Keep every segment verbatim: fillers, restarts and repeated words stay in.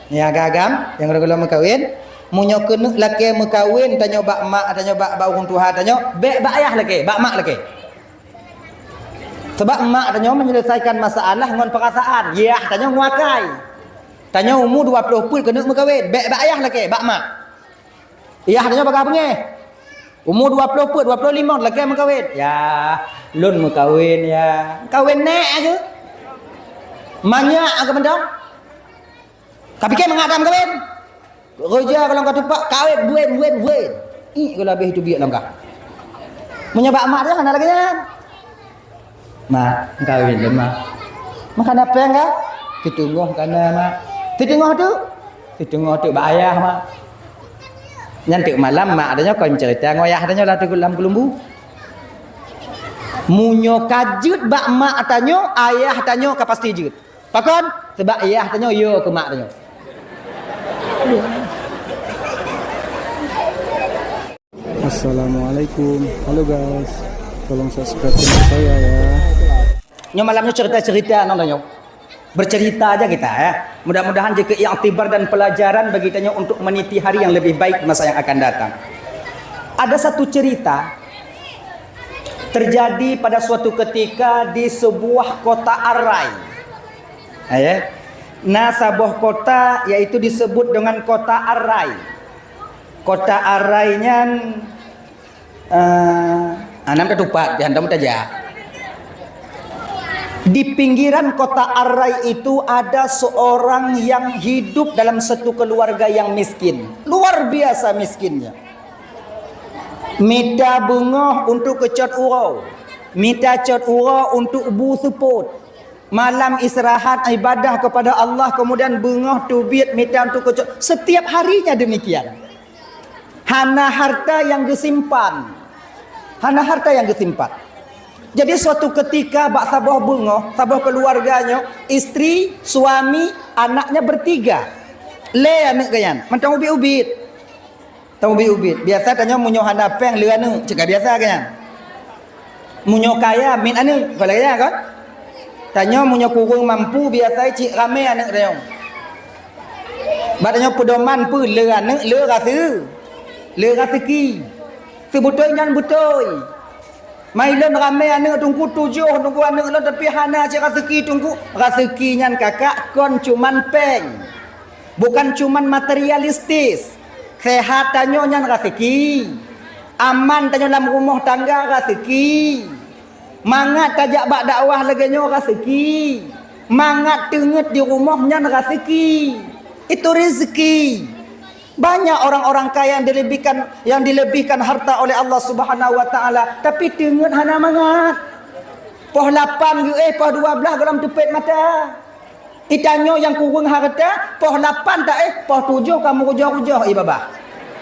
Nyang agam-agam, nyang gohlom-gohlom meukawen, meunyoe keuneuk lakée meukawen tanyoe bak mak, tanyoe bak, bak ureuëng tuha tanyoe, bék bak ayah lakée, bak mak lakée. Sabab mak tanyoe menyelesaikan masalah ngon perasaan, yah tanyoe ngon akai. Tanyoe umu dua ploh peuet keuneuk meukawen, bék bak ayah lakée, bak mak. Yah tanyoe bagah beungéh. Umu dua ploh peuet, dua ploh limong lakée meukawen. Yah, lôn meukawen yah. Kawen nék keuh? Manyak keuh mantong? Ka pike mangat dak meukawen. Roja gohlom ka tupak, kawen, buen, buen, buen. Ih, gohlom habéh teubiet lom kah. Meunyoe bak mak tanyoe hana lagée nyan. Mak, meukawen lôn, Mak. Mak, kana péng kah? Siteungoh kana, Mak. Siteungoh teuk? Siteungoh teuk bak ayah, Mak. Nyan teuk malam mak tanyoe kon cerita ngon ayah tanyoe lam keulumbu. Meunyoe ka jeuet bak mak tanyoe, ayah tanyoe ka pasti jeuet. Pakon? Sabab ayah tanyoe yo keu mak tanyoe. Assalamualaikum. Halo guys. Tolong subscribe channel saya ya. Nyoe malam nyoe cerita-cerita nang tanyoe. Bercerita aja kita ya. Mudah-mudahan jadi iktibar dan pelajaran bagi tanyoe untuk meniti hari yang lebih baik di masa yang akan datang. Ada satu cerita terjadi pada suatu ketika di sebuah kota Arai. Ya. Nah, saboh kota yaitu disebut dengan kota Arai. Kota Arai nyan, eh, anam tatupat di hantom taja. Di pinggiran kota Arai itu ada seorang yang hidup dalam satu keluarga yang miskin. Luar biasa miskinnya. Mita beungoh untuk keucot uroe. Mita cot uroe untuk bu seupôt. Malam istirahat ibadah kepada Allah, kemudian beungoh teubiet mita untuk keucot. Setiap harinya demikian. Hana harta yang geusimpan. Hana harta yang geusimpan. Jadi suatu ketika bak saboh beungoh, saboh keluarga nyoe, istri, suami, anaknya bertiga. Lé aneuëk geuh nyan, mantong ubit-ubit. Tong ubit-ubit. Biasa tanyoe meunyoe hana péng le aneuëk, cit ka biasa kan? Meunyoe kaya miet aneuëk, kon lagée nyan kan? Tanyoe meunyoe kureueng mampu biasa cit ramé aneuëk tanyoe. Bak tanyoe peudoman peue le aneuëk le rase-, le raseuki. Seubeutôi nyan beutôi. Mai lôn ramé aneuëk teungku tujoh, teungku aneuëk lôn tapi hana cit raseuki teungku. Raseuki nyan kakak kon cuman péng. Bukan cuman materialistis. Sehat tanyoe nyan raseuki. Aman tanyoe lam rumoh tangga raseuki. Mangat tajak bak dakwah lagée nyoe raseuki. Mangat teungeut di rumoh nyan raseuki. Itu rezeki. Banyak orang-orang kaya yang dilebihkan, yang dilebihkan harta oleh Allah Subhanahu wa taala, tapi teungeut hana mangat. Poh lapan geuéh, poh dua belas gohlom teupet mata. Itanyoe nyang kureueng hareuta, poh lapan taéh, poh tujoh ka meurujoh-rujoh ié babah.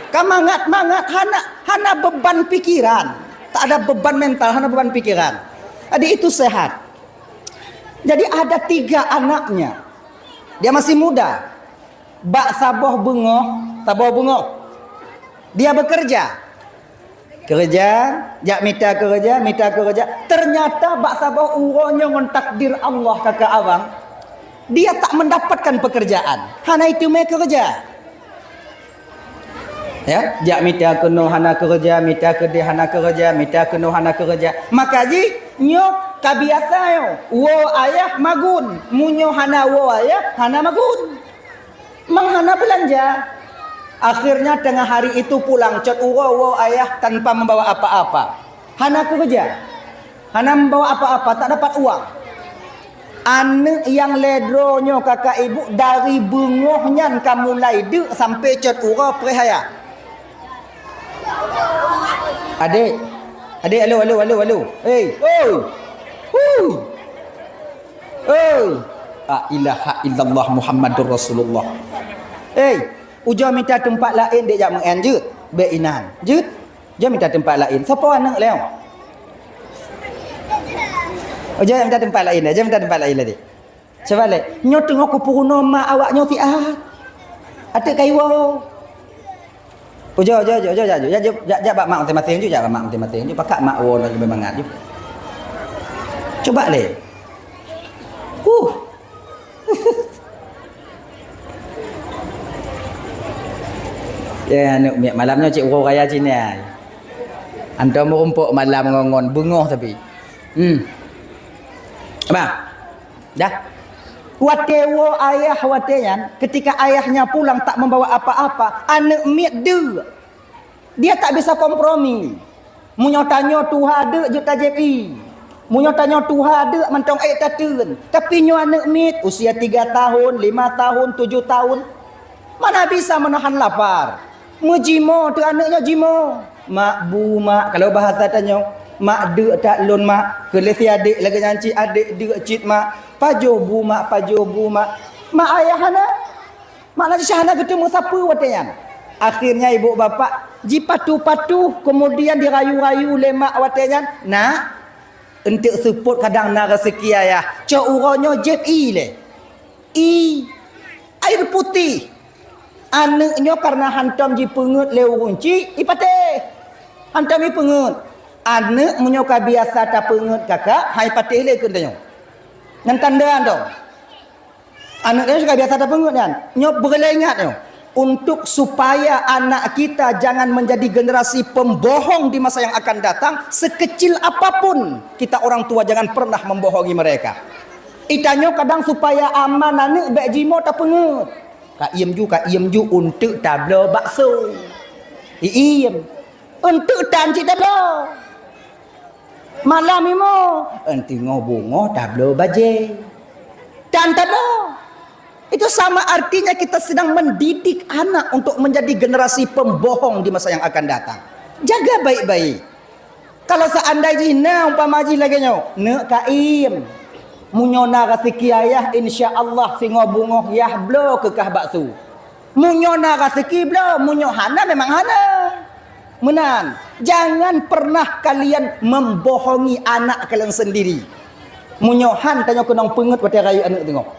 Ka mangat-mangat, hana, hana beban pikiran. Tak ada beban mental, hana beban pikiran. Jadi itu sehat. Jadi ada tiga anaknya. Dia masih muda. Bak saboh beungoh, saboh beungoh. Dia bekerja. Keureuja, jak mita keureuja, mita keureuja. Ternyata bak saboh uroe nyoe ngon takdir Allah kakak abang, dia tak mendapatkan pekerjaan. Hana iteumé keureuja. Ya, jak mita keunoe hana keureuja, mita keudeh hana keureuja, mita keunoe hana keureuja. Maka jih nyoe ka biasa nyoe, woe ayah magun. Meunyoe hana woe ayah, hana magun. Mang hana beulanja. Akhirnya tengah hari itu pulang cot uroe woe ayah tanpa membawa apa-apa. Hana keureuja. Hana membawa apa-apa, tak dapat uang. Aneuëk nyang lhée droe nyoe kakak ibu dari beungoh nyan ka mulai deuk sampai cot uroe preh ayah. Adek, adek, alo, alo, alo, alo. Hei, oi. Hui. Oi. La ilaha illallah Muhammadur Rasulullah. Hei, ujoe mita teumpat laén dek jak meu'en jeuet. Bék inan. Jeuet. Jeuet mita teumpat laén. Soe po aneuëk lé? Ujoe mita teumpat laén, jeuet mita teumpat laén lé. Cuba lé, nyoe teungoh kupeurunoe mak awak nyoe siat. Ateuk kayue. Ujoe, ujoe, ujoe, ujoe, jak, jak, jak, jak bak mak maséng-maséng ju, jak bak mak maséng-maséng ju. Pakak mak woe nyoe leubeh mangat ju. Cuba lé. Huh. Ya, aneuk miet, malam nyoe cit uroe raya Cina. Antom meurumpok malam ngon-ngon beungoh tapi. Hmm. Bah. Dah. Watée woe ayah watée nyan, ketika ayahnya pulang tak membawa apa-apa, aneuk miet deuk. Dia tak bisa kompromi. Meunyoe tanyoe tuha deuk jeuet tajép ié. Meunyoe tanyoe tuha deuk mantong ék tateun. Tapi nyoe aneuk miet usia tiga tahun, lima tahun, tujuh tahun. Mana bisa menahan lapar. Meujimoe teuh aneuk nyoe jimoe. "Mak, bu, mak," kalau bahasa tanyoe, "Mak, deuk that lôn, mak." Keu lé si adék lagée nyan cit, "Adék, deuk cit, mak." "Pajoh bu, mak, pajoh bu, mak." Mak ayah hana. Makna jih hana geuteumé sapeue watée nyan. Akhirnya ibu bapak jipatuh-patuh, kemudian dirayu-rayu lé mak watée nyan, "Nak, eunteuk seupôt kadang na raseuki ayah. Cok uroe nyoe jép ié lé. Ié, air putih." Aneuk nyoe karena hantom jipeungeut lé ureuëng chik, ipatéh. Hantom jipeungeut. Aneuk meunyoe ka biasa tapeungeut kakak, hai patéh lé keu tanyoe. Nyan tanda hantom. Aneuk nyoe suka biasa tapeungeut nyan. Nyoe beureulee ingat nyoe. Untuk supaya anak kita jangan menjadi generasi pembohong di masa yang akan datang, sekecil apapun kita orang tua jangan pernah membohongi mereka. Itanyoe kadang supaya aman aneuk bék jimoe tapeungeut. "Ka iem ju, ka iem ju, eunteuk tabloe bakso." Iiem. "Eunteuk tan cit tabloe." Malam imoe, "Eunteuk ngo beungoh tabloe bajée." Tan tabloe. Itu sama artinya kita sedang mendidik anak untuk menjadi generasi pembohong di masa yang akan datang. Jaga baik-baik. Kalau seandai jih na umpama jih lagée nyoe, "Neuk ka iem. Meunyoe na raseuki ayah, insya Allah singoh beungoh yah bloe keu kah bakso." Meunyoe na raseuki bloe, meunyoe hana memang hana. Meunan, jangan pernah kalian membohongi anak kalian sendiri. Meunyoe han tanyoe keunong peungeut watée rayeuk aneuk teungoh.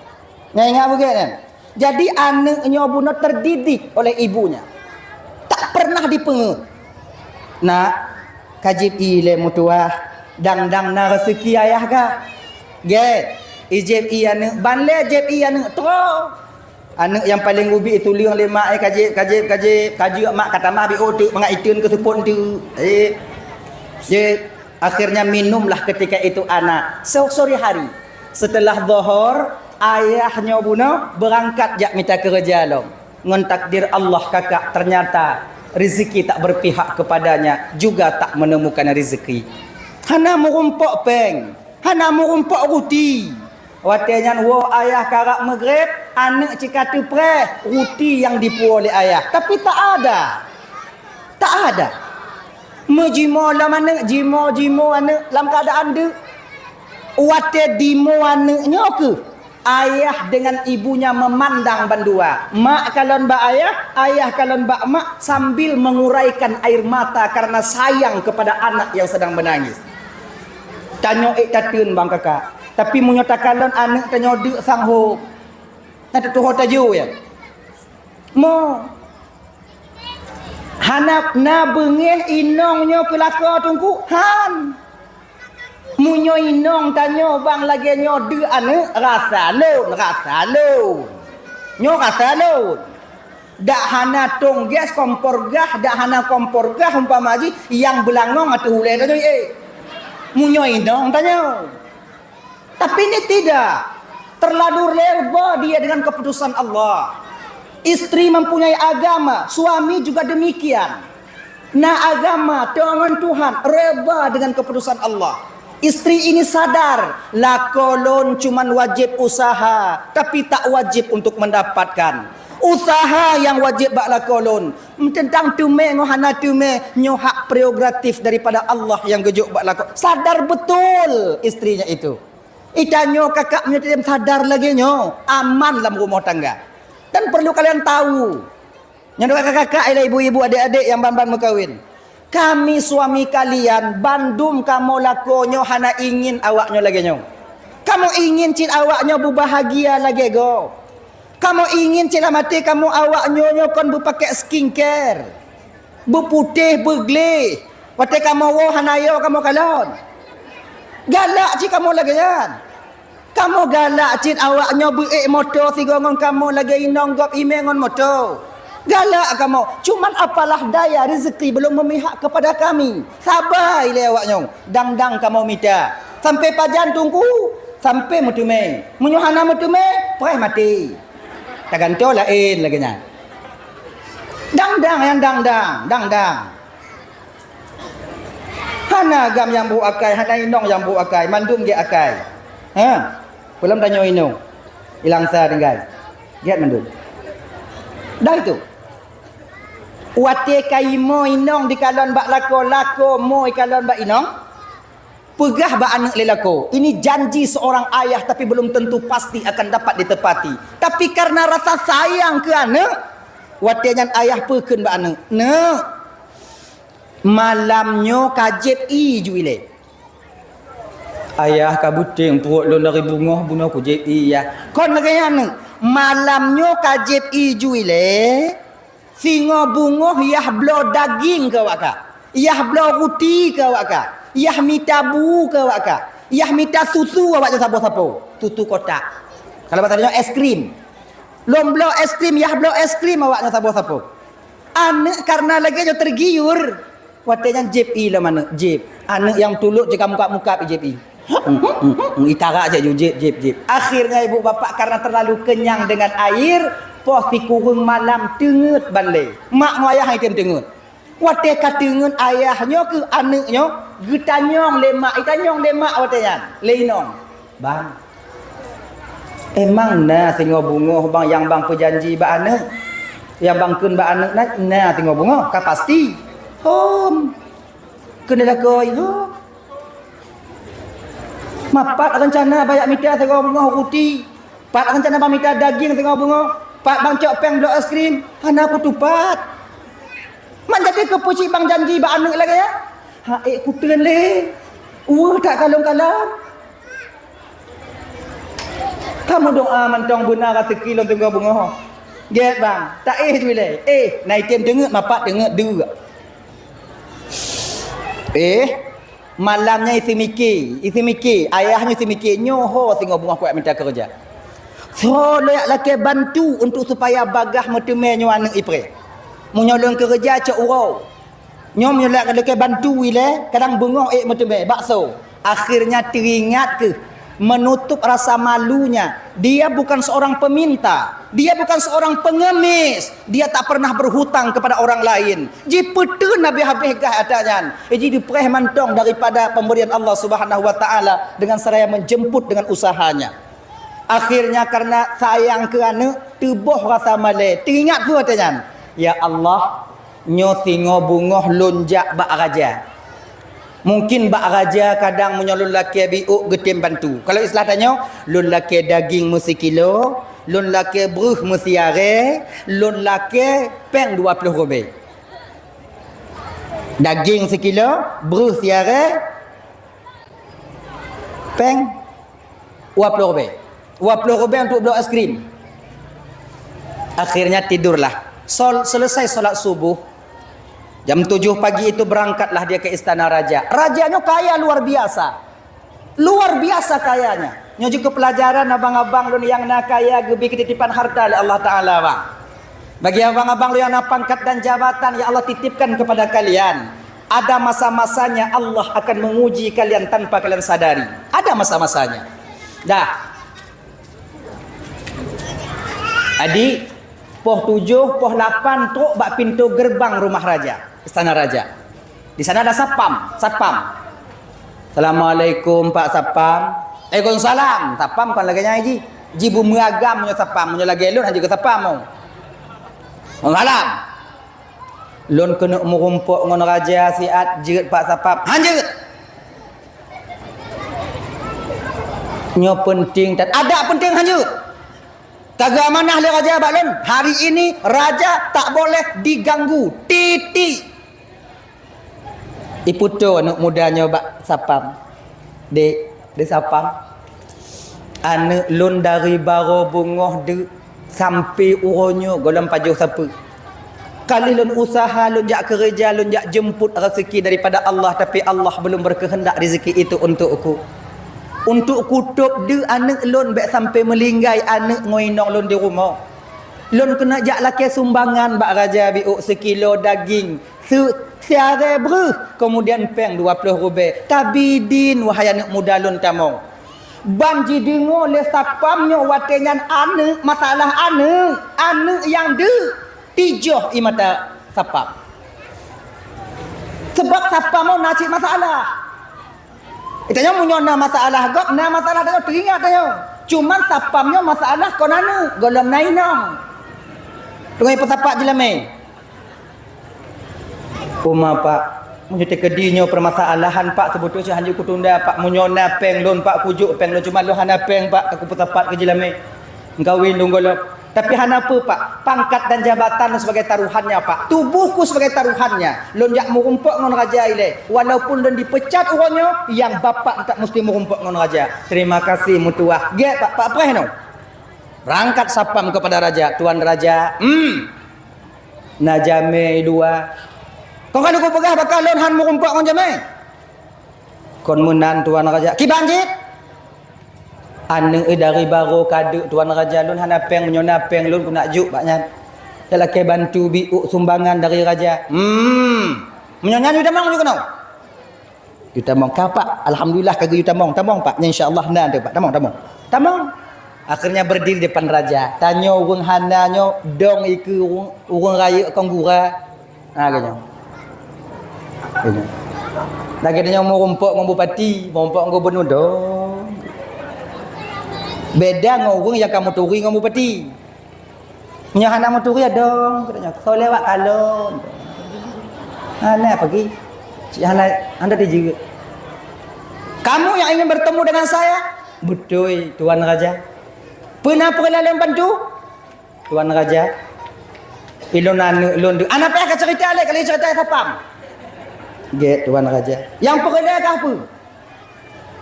Nyan ingat beugét nyan. Jadi aneuk nyoe bunoe terdidik oleh ibunya. Tak pernah dipeungeut. "Nak, ka jép ié lé meutuwah, dang-dang na raseuki ayah kah?" Gét, ijép ié aneuk ban lé jép ié aneuk troe. Aneuk nyang paleng ubit ituleueng lé mak, eh, "Ka jép, ka jép, ka jép, ka jép mak, ka tamah biôh teuk mangat iteun keu seupôt teuk." Eh, jép. Akhirnya minumlah ketika itu anak. So-, sore hari, setelah zohor, ayah nyoe bunoe beurangkat jak mita keureuja lom. Ngon takdir Allah kakak, ternyata rezeki tak berpihak kepadanya, juga tak menemukan rezeki. Hana meurumpok péng, hana meurumpok ruti. Watée nyan woe ayah karab meugreb, aneuk cit ka teupreh ruti nyang dipuwoe lé ayah, tapi tak ada. Tak ada. Meujimoe lom aneuk, jimoe-jimoe aneuk lam keuadaan deuk. Watée dimoe aneuk nyoe keuh, ayah dengan ibunya memandang bandua. Mak kalon bak ayah, ayah kalon bak mak sambil menguraikan air mata karena sayang kepada anak yang sedang menangis. Tanyoe ék tateun bang kakak, tapi meunyoe takalon aneuk tanyoe deuk sang hom, na tatuho tajôh ya. Mo. Hana na beungéh inong nyoe keu lakoe teungku? Han. Meunyoe inong tanyoe bang lagée nyoe deuk aneuk, rasa lôn, rasa lôn. Nyoe rasa lôn. Dak hana tong gas kompor gah, dak hana kompor gah umpama jih nyang beulangong ateueh ulée tanyoe, eh. Meunyoe inong tanyoe. Tapi ini tidak. Terlalu reba dia dengan keputusan Allah. Istri mempunyai agama, suami juga demikian. Na agama, teuh ngon Tuhan, reba dengan keputusan Allah. Istri ini sadar, lakoe lôn cuman wajib usaha, tapi tak wajib untuk mendapatkan. Usaha nyang wajib bak lakoe lôn. Teuntang teumé ngon hana teumé, nyoe hak prerogatif daripada Allah nyang geujok bak lakoe. Sadar betul istrinya itu. Itanyoe kakak meunyoe tem sadar lagée nyoe, aman lam rumoh tangga. Dan perlu kalian tahu, nyoe kakak-kakak, ialah ibu-ibu, adik-adik nyang ban-ban meukawen. Kami suami kalian, bandum kamoe lakoe nyoe hana ingin awak nyoe lagée nyoe. Kamoe ingin cit awak nyoe beubahagia lagée gob. Kamoe ingin cit lam até kamoe awak nyoe nyoe kon beupakée skincare. Beuputéh, beugleh. Watée kamoe woe hana yo kamoe kalon. Galak cit kamoe lagée nyan. Kamoe galak cit awak nyoe beuék moto sigoe ngon kamoe lagée inong gob imé ngon moto. Galak kamoe, cuman apalah daya rezeki belum memihak kepada kami. Sabai lé awak nyoe, dang-dang kamoe mita. Sampai pajan Teungku, sampai meuteumé. Meunyoe hana meuteumé, preh maté. Tagantoe laén lagée nyan. Dang-dang nyang dang-dang, dang-dang. Hana agam nyang brok akai, hana inong nyang brok akai, mandum gét akai. Ha? Peulom tanyoe inong. Ilang sa tinggai. Gét mandum. Dah itu. Watée ka imoe inong dikalon bak lakoe, lakoe moe ikalon bak inong, peugah bak aneuëk lé lakoe. Ini janji seorang ayah tapi belum tentu pasti akan dapat ditepati. Tapi karena rasa sayang keu aneuëk, watée nyan ayah peukheun bak aneuëk, "Neuk, malam nyoe ka jieb ié ju ilée." "Ayah, ka beuténg pruet lôn dari beungoh bunoe kujieb ié, Yah." "Kon lagée nyan, neuk. Malam nyoe ka jieb ié ju ilée, singoh beungoh Yah bloe daging keu awak kah, Yah bloe ruti keu awak kah, Yah mita bu keu awak kah, Yah mita susu awak nyoe saboh sapo, susu kotak. Kalau bahasa nyoe es krim. Lôn bloe es krim, Yah bloe es krim awak nyoe saboh sapo." Aneuëk karena lagée nyoe tergiur. Watée nyan jieb ié lom aneuëk, jieb. Aneuëk nyang tulok jikamukab-mukab jieb ié. Itarak cak ju jieb, jieb, jieb. Akhirnya ibu bapak karena terlalu kenyang dengan air, poh sikureueng malam teungeut ban lé. Mak ngon ayah item teungeut. Watée ka teungeut ayah nyoe keu aneuëk nyoe, geutanyong lé mak, itanyong lé mak watée nyan, lé inong. "Bang, emang na singoh beungoh bang nyang bang peujanji bak aneuëk? Nyang bang kheun bak aneuëk na, na singoh beungoh, ka pasti?" "Hom," kheun lé lakoe, "hom. Ma pat rencana bang jak mita singoh beungoh ruti? Pat rencana bang mita daging singoh beungoh? Pat bang cok péng bloe es krim? Hana kutupat." Man jadi keupeue cit bang janji bak aneuëk lagée nyan? "Ha ék kuteun lé. Weueh that kalon-kalon." Kamoe doa mantong beuna raseuki lôn singoh beungoh. Gét bang, taéh ju ilée. Éh, na item teungeut, ma pat teungeut deuk. Éh, malam nyan iseumike, iseumike, ayah nyoe iseumike, nyoe ho singoh beungoh kuat mita keureuja. Soe lôn jak lakée bantu untuk supaya bagaih meuteumé nyoe aneuëk ipreh. Meunyoe lôn keureuja cok uroe. Nyoe meunyoe lé-, lakée bantu ilée, kadang beungoh ék meuteumé bakso. Akhirnya teuingat keuh, menutup rasa malunya. Dia bukan seorang peminta, dia bukan seorang pengemis, dia tak pernah berhutang kepada orang lain. Jipeuteun habéh-habéh gah ata nyan. Ji dipreh mantong daripada pemberian Allah Subhanahu wa Taala dengan seraya menjemput dengan usahanya. Akhirnya karena sayang keu aneuëk, teuboh rasa malée. Teuingat peue watée nyan? Ya Allah, nyoe singoh beungoh lôn jak bak raja. Mungkin bak raja kadang meunyoe lôn lakée biôk geutem bantu. Kalau istilah tanyoe, lôn lakée daging meusikilo, lôn lakée breueh meusiarée, lôn lakée péng dua ploh rubée. Daging sikilo, breueh siarée, péng dua ploh rubée. Dua ploh rubée untuk bloe es krim. Akhirnya tidurlah. Sol-, selesai salat subuh, jam tujuh pagi itu berangkatlah dia ke istana raja. Raja nyoe kaya luar biasa. Luar biasa kayanya. Nyoe jeuet keu peulajaran abang-abang lôn nyang na kaya geubi keutitipan harta lé Allah Taala, bang. Bagi abang-abang lôn nyang na pangkat dan jabatan yang Allah titipkan kepada kalian, ada masa-masanya Allah akan menguji kalian tanpa kalian sadari. Ada masa-masanya. Dah. Jadi, poh tujoh, poh lapan trok bak pintoe geureubang rumah raja, istana raja. Di sana ada satpam, satpam. "Assalamualaikum, Pak Satpam." "Waalaikumsalam." Satpam kon lagée nyan ji. Ji beumeugam meunyoe satpam, meunyoe lagée lôn hana jeuet keu satpam. "Waalaikumsalam." "Lôn keuneuk meurumpok ngon raja siat, jeuet Pak Satpam." "Han jeuet." "Nyoe peunteng that." "Adak peunteng han jeuet. Ka geuamanah lé raja bak lôn, hari ini raja tak boleh diganggu. Titik." Ipeutoe aneuëk muda nyoe bak satpam. "Dek, dek satpam. Aneuëk lôn dari barô beungoh deuk sampai uroe nyoe gohlom pajoh sapeue. Ka lheueh lôn useuha, lôn jak keureuja, lôn jak jeumpot raseuki daripada Allah, tapi Allah belum berkehendak rezeki itu untuk ku. Untuk kutôb deuk aneuëk lôn bék sampai meulinggai aneuëk ngon inong lôn di rumoh. Lôn keuneuk jak lakée sumbangan bak Raja Biôk seukilo daging, se-, siarée breuh, keumudian péng dua ploh rubée. Tabi idin, wahai aneuëk muda lôn tamong. Ban jideungoe lé satpam nyoe watée nyan aneuëk, masalah aneuëk, aneuëk nyang deuk, tijoh ie mata satpam. Sabab satpam nyoe na cit masalah. Tanyoe meunyoe na masalah gob, na masalah tanyoe teuingat tanyoe. Cuman satpam nyoe masalah kon aneuëk, gohlom na inong. Teungoh peusapat jeulamé. Uma, Pak, meunyoe teukeudi nyoe peumasalahan, Pak, seubeutôi cit hanjeuet kutunda, Pak. Meunyoe na péng lôn, Pak, kujok péng lôn, cuman lôn hana péng, Pak, ka kupeusapat keu jeulamé. Meukawen lôn gohlom. Tapi hana peue, Pak. Pangkat dan jabatan lôn sebagai taruhannya, Pak. Tubuhku sebagai taruhannya. Lôn jak meurumpok ngon raja ilée. Walaupun lôn dipecat uroe nyoe, nyang bapak teutap musti meurumpok ngon raja. Terima kasih, meutuah. Gét, Pak. Pak preh nyoe. Berangkat satpam kepada raja. Tuan raja, hmm. Na jamé i luwa. Kon ka lôn peugah bak kah lôn han meurumpok ngon jamé? Kon meunan, Tuan Raja. Kiban cit? Aneuëk dari barô ka deuk, Tuan Raja, lôn hana péng, meunyoe na péng lôn keuneuk jok bak nyan. Talakée bantu Biôk sumbangan dari raja. Hmm. Meunyoe nyan, yue tamong, yue keunoe. Yue tamong ka, Pak. Alhamdulillah ka geuyue tamong. Tamong, Pak. Nyan insya Allah na teuh, Pak. Tamong, tamong. Tamong. Akhirnya berdiri depan raja. Tanyoe ureuëng hana nyoe dong ikeue ureuëng, ureuëng rayeuk kon gura. Ha, lagée nyoe. Lagée nyoe. Lagée tanyoe meurumpok ngon bupati, meurumpok ngon gubernur, dong. Beda ngon ureuëng nyang ka meuturi ngon bupati. Nyoe hana meuturi, dong, kata nyoe. Soe lewat kalon. Hana pagi. Cik hana, hana dijeuet. Kamu yang ingin bertemu dengan saya? Beutôi, Tuan Raja. Peue na peureulée lôn bantu? Tuan Raja, ilôn aneuëk lôn deuek. Hana payah kacerita lé, ka lheueh cerita sapam. Gét, Tuan Raja. Nyang peureulée kah peue?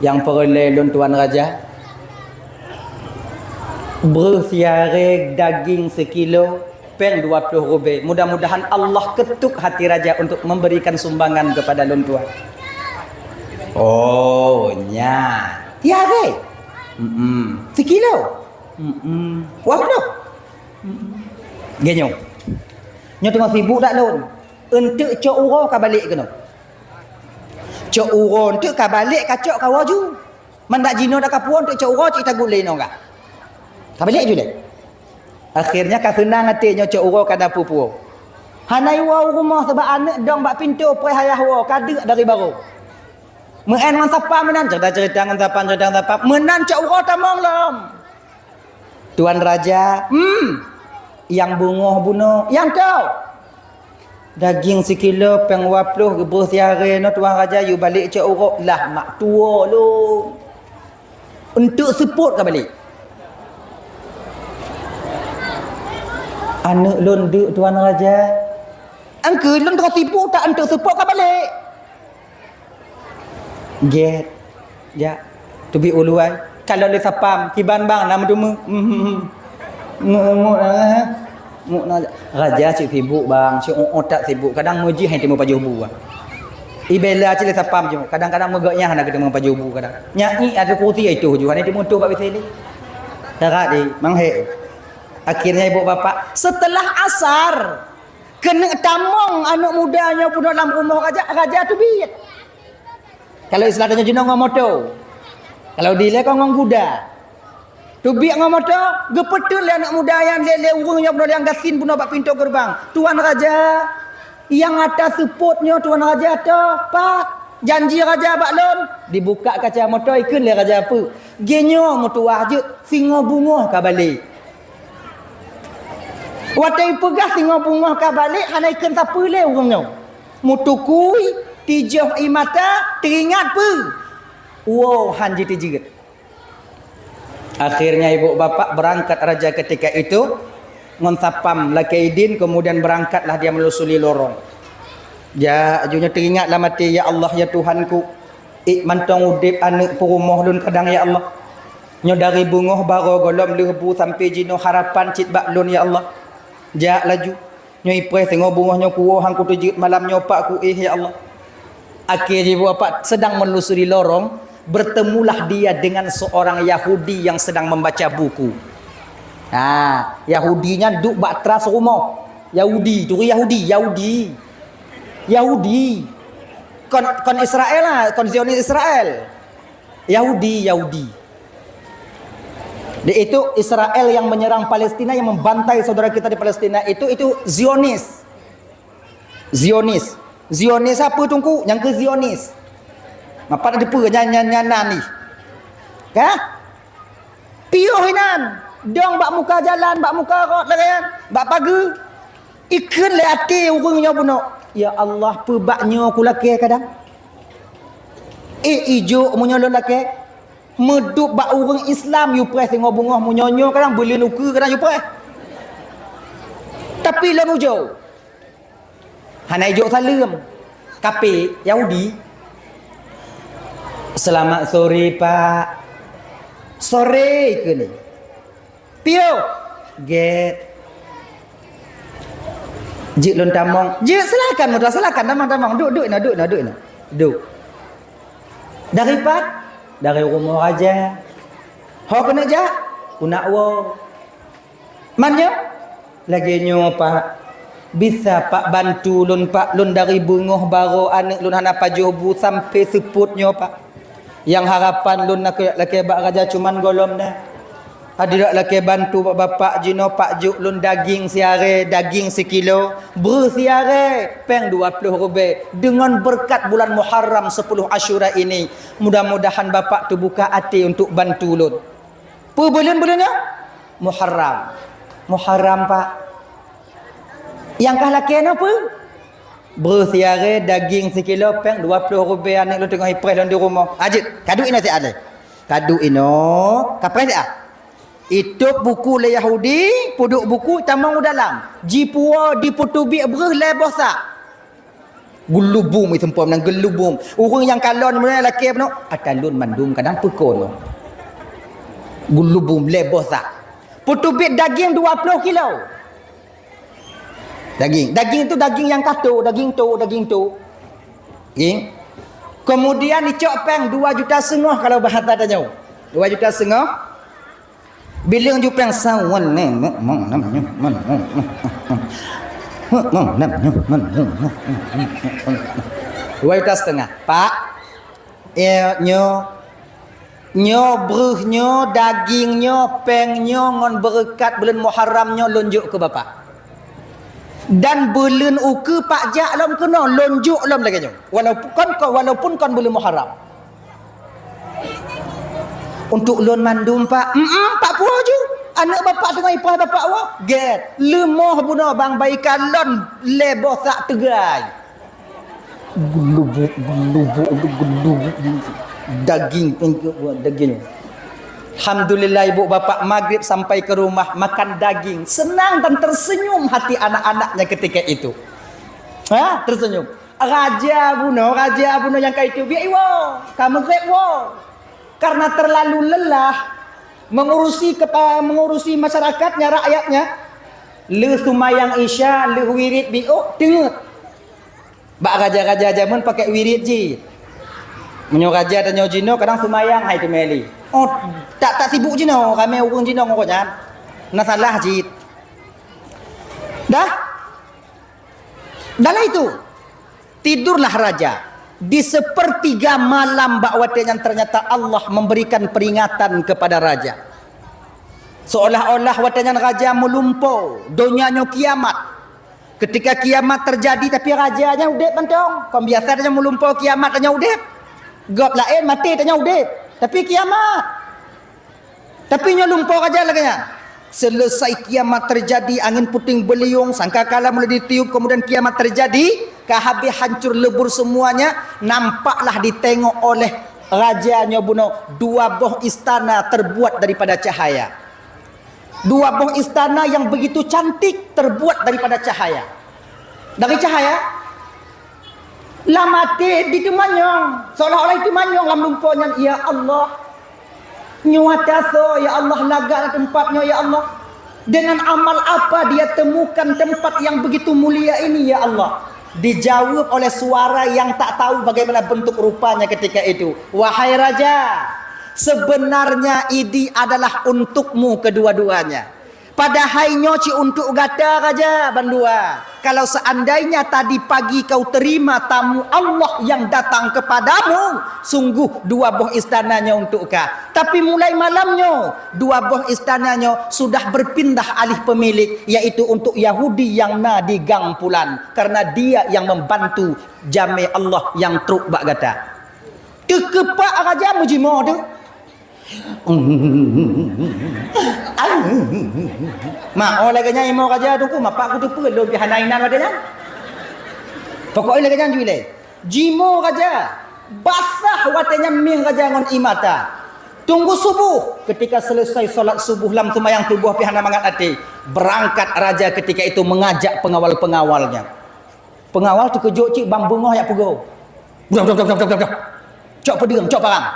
Nyang peureulée lôn, Tuan Raja, breuh siarée daging seukilo, péng dua ploh rubée. Mudah-mudahan Allah ketuk hati raja untuk memberikan sumbangan kepada lôn, Tuan. Oh, nyan. Siarée? Mm-mm. Seukilo? Mm-mm. Dua ploh? Geuh nyoe. Nyoe teungoh sibuk dak lôn. Eunteuk cok uroe ka balek keunoe. Cok uroe eunteuk ka balek, ka cok ka woe ju. Man dak jinoe dak ka puwoe eunteuk cok uroe cit tagut lé inoe ka. Ka balek ju lé. Akhirnya ka seunang até nyoe cok uroe ka na peue-peue. Hana iwoe u rumoh sabab aneuëk dong bak pintoe preh ayah woe ka deuk dari barô. Meu'en ngon sapam meunan, cerita-cerita ngon sapam, cerita ngon sapam. Meunan cok uroe tamong lom. Tuan Raja, hmm, nyang beungoh bunoe, nyang toh. Daging sikilo péng dua ploh, geubeuh siarée nyoe Tuan Raja, yue balek cok uroe, lah mak tuwoe lom. Eunteuk seupôt ka balek. Aneuëk lôn deuk Tuan Raja. Angkeue lôn teungoh sibuk, tak eunteuk seupôt ka balek. Gét. Jak. Teubiet u luwa. Kalon lé sapam, kiban bang, na meuteumé. Nguk, nguk, eh. Nguk na. Raja cit sibuk bang, cit uot that sibuk. Kadang meujih hana teumé pajoh bu bang. Ibela cit lé sapam jih. Kadang-kadang meugok nyang hana geuteumé pajoh bu kadang. Nyak nyi ada kursi itu ju, hana teumé tuh bak bisi ni. Tarat di, mang hek. Akhirnya ibu bapak, setelah asar, keuneuk tamong aneuëk muda nyoe bunoe lam rumoh raja, raja teubiet. Kalau istilah tanyoe jinoe ngon moto. Kalau dilée kon ngon guda. Teubiet ngon moto, geupeuteun lé aneuëk muda nyan lé, lé ureuëng nyang bunoe nyang gasien bunoe bak pintoe geureubang. Tuan Raja, nyang ata seupôt nyoe Tuan Raja toh, pak, janji Raja bak lôn. Dibuka kaca moto, ikheun lé raja peue. Geuh nyoe meutuwah jeuet, singoh beungoh ka balek. Watée ipeugah singoh beungoh ka balek, hana ikheun sapeue lé ureuëng nyoe. Meutukui, tijoh ie mata, teuingat peue? Woe han jiteujeut. Akhirnya ibu bapak berangkat raja ketika itu ngon sapam lakée idin, kemudian berangkatlah dia melusuri lorong. Jak, aju nyoe teuingat lam até, "Ya Allah, ya Tuhanku, ék mantong udeb aneuëk peurumoh lôn kadang, ya Allah. Nyoe dari beungoh barô gohlom lheueh bu sampoe jinoe harapan cit bak lôn, ya Allah." Jak laju. Nyoe ipreh singoh beungoh nyoe kuwoe han kuteujeuet malam nyoe pak kuéh, ya Allah. Akhé jih ibu bapak sedang menelusuri lorong, bertemulah dia dengan seorang Yahudi yang sedang membaca buku. Ha, Yahudi nyan duek bak teras rumoh. Yahudi, turi Yahudi, Yahudi. Yahudi. Kon, kon Israel lah, kon Zionis Israel. Yahudi, Yahudi. Di itu Israel yang menyerang Palestina, yang membantai saudara kita di Palestina itu, itu Zionis. Zionis. Zionis apa, Teungku? Nyang keu Zionis. Mapat ada peue nyan, nyan, nyan, nyan ni. Ka? Piôh inan. Dong bak muka jalan, bak muka rot lagèe nyan. Bak pageue. Ikheun lé até ureueng nyoe bunoe. Ya Allah, peue bak nyoe kulakèe kadang. Eh, ijok meunyoe lôn lakèe. Meudup bak ureueng Islam yue preh singoh beungoh, meunyoe nyoe kadang beuleuen ukeue kadang yue preh. Tapi lôn ujoe. Hana ijok saleuem. Kape Yahudi. "Selamat sore, Pak." "Sore," kheun. "Piôh?" "Gèt." "Jeuet lôn tamong." "Jeuet, silakan, muda, silakan, tamong, tamong. Duek, duek inoe, duek inoe, duek inoe. Duek." "Dari pat?" "Dari rumoh raja." "Ho keuneuk jak?" "Keuneuk woe." "Man nyoe?" "Lagèe nyoe, Pak. Bisa Pak bantu lôn, Pak? Lôn dari beungoh barô aneuk lôn hana pajoh bu sampoe seupôt nyoe, Pak. Nyang harapan lôn lakèe, lakèe bak raja cuman gohlom na. Adak lakèe bantu bak Bapak jinoe, Pak jok lôn daging siaré, daging sikilo, breuh siaré, pèng dua ploh rubèe. Deungon beureukat bulan Muharram sepuluh Asyura ini, mudah-mudahan Bapak teubuka até untuk bantu lôn." "Peue buleuen-buleuen nyoe?" "Muharram." "Muharram, Pak." "Nyang kah lakèe nyoe peue?" "Breuh siaré, daging sikilo, pèng dua ploh rubèe, aneuk lôn teungoh ipreh lôn di rumoh." "Ah, jeuet, kaduek inoe siat lé." Kaduek inoe, kapreh siat. Itôb buku lé Yahudi, peuduek buku tamong u dalam. Jipuwoe, jipeuteubiet breuh lhèe boh sak. Geulubum, iseumpom nan geulubum. Ureueng nyang kalon meunyoe lakèe bunoe, "Ata lôn mandum kadang peukon." Geulubum lhèe boh sak. Peuteubiet daging dua ploh kilo. Daging. Daging tu daging nyang kato, daging to, daging to. Daging. Kemudian icok pèng dua juta seungoh kalau bahasa tanyoe. Dua juta seungoh. Bileueng ju pèng sawan nè, mong, mong, nam, nyoe, mong, mong, mong, mong, mong, nam, nyoe, mong, mong, mong, mong, mong. Dua juta setengah. Pak, eh, nyoe, nyoe breuh nyoe, daging nyoe, pèng nyoe, ngon beureukat buleuen Muharram nyoe lôn jok keu Bapak. Dan buleuen ukeue Pak jak lom keunoe, lôn jok lom lagèe nyoe. Walaupun kon, kon, walaupun kon buleuen Muharram. Untuk lôn mandum, Pak. Mm-mm, Pak puwoe ju. Aneuk Bapak teungoh ipreh Bapak woe. Gèt. Leumoh bunoe bang bayi kalon lhèe boh sak teugai. Geulubuk, geulubuk, geulubuk. Daging, daging. Alhamdulillah, ibu bapak maghrib sampai ke rumah makan daging. Senang dan tersenyum hati anak-anaknya ketika itu. Ha, tersenyum. Raja bunoe, raja bunoe nyang ka iteubiet iwoe, ka meugreb woe. Karena terlalu lelah mengurusi kepa-, mengurusi masyarakatnya, rakyatnya, lheueh seumayang Isya, lheueh wirid biôh, teungeut. Bak raja-raja jameun pakai wirid jih. Meunyoe raja tanyoe jinoe kadang seumayang hai teumeli. Oh, tak, tak sibuk jinoe, ramé ureueng jinoe ngon gobnyan. Na salah jih. Dah? Dalam itu, tidurlah raja. Di sepertiga malam bak watèe nyan ternyata Allah memberikan peringatan kepada raja. Seolah-olah watèe nyan raja meulumpo, donya nyoe kiamat. Ketika kiamat terjadi, tapi raja nyan udép mantong. Kon biasa tanyoe meulumpo kiamat tanyoe udép. Gob laén maté tanyoe udép. Tapi kiamat. Tapi nyoe lumpo raja lagèe nyan. Selesai kiamat terjadi, angin puting beliung, sangkakala mulai ditiup, kemudian kiamat terjadi, ka habéh hancur lebur semuanya, nampaklah ditengok oleh raja nyoe bunoe dua boh istana terbuat daripada cahaya. Dua boh istana yang begitu cantik terbuat daripada cahaya. Dari cahaya, lam até diteumanyong, seolah-olah diteumanyong lam lumpo nyan, "Ya Allah, nyoe ata soe, ya Allah, lagak na teumpat nyoe, ya Allah? Dengan amal apa dia temukan tempat yang begitu mulia ini, ya Allah?" Dijawab oleh suara yang tak tahu bagaimana bentuk rupanya ketika itu, "Wahai raja, sebenarnya ini adalah untukmu kedua-duanya." Padahai nyoe cit untuk gata raja bandua. Kalau seandainya tadi pagi kau terima tamu Allah yang datang kepadamu, sungguh dua boh istana nyoe untuk ka. Tapi mulai malam nyoe, dua boh istana nyoe sudah berpindah alih pemilik, yaitu untuk Yahudi yang na di gang pulan, karena dia yang membantu jamé Allah yang trok bak gata. Teukeupak raja meujimoe tu. Mak, oh lagèe nyan imoe raja tu ku, mapak ku teupeu lôn pih hana inan watèe nyan. Pokok lagèe nyan ju ilèe. Jimoe raja, basah watèe nyan mieng raja ngon ie mata. Tunggu subuh, ketika selesai salat subuh lam seumayang subuh pih hana mangat até, berangkat raja ketika itu mengajak pengawal-pengawalnya. Pengawal teukeujot cit ban beungoh jak peugoe. Dah, dah, dah, dah, dah, dah. Cok peudeueng, cok parang.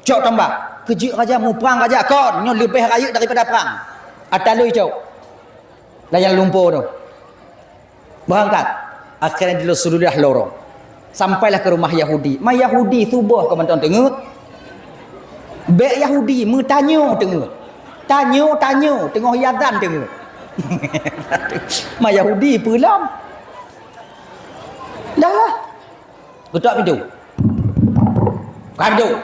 Cok tombak. Keujeuet raja muprang raja kon, nyoe leubeh rayeuk daripada prang. Ata lui cok. Layang lumpo tu. Berangkat. Akhirnya di Rasulullah lorong. Sampailah ke rumah Yahudi. Ma Yahudi suboh keu mantong teungeut. Bèk Yahudi meutanyoe teungeut. Tanyoe, tanyoe, teungoh iazan teungeut. Ma Yahudi peue lom. Dah lah. Geutok pintoe. Buka pintoe.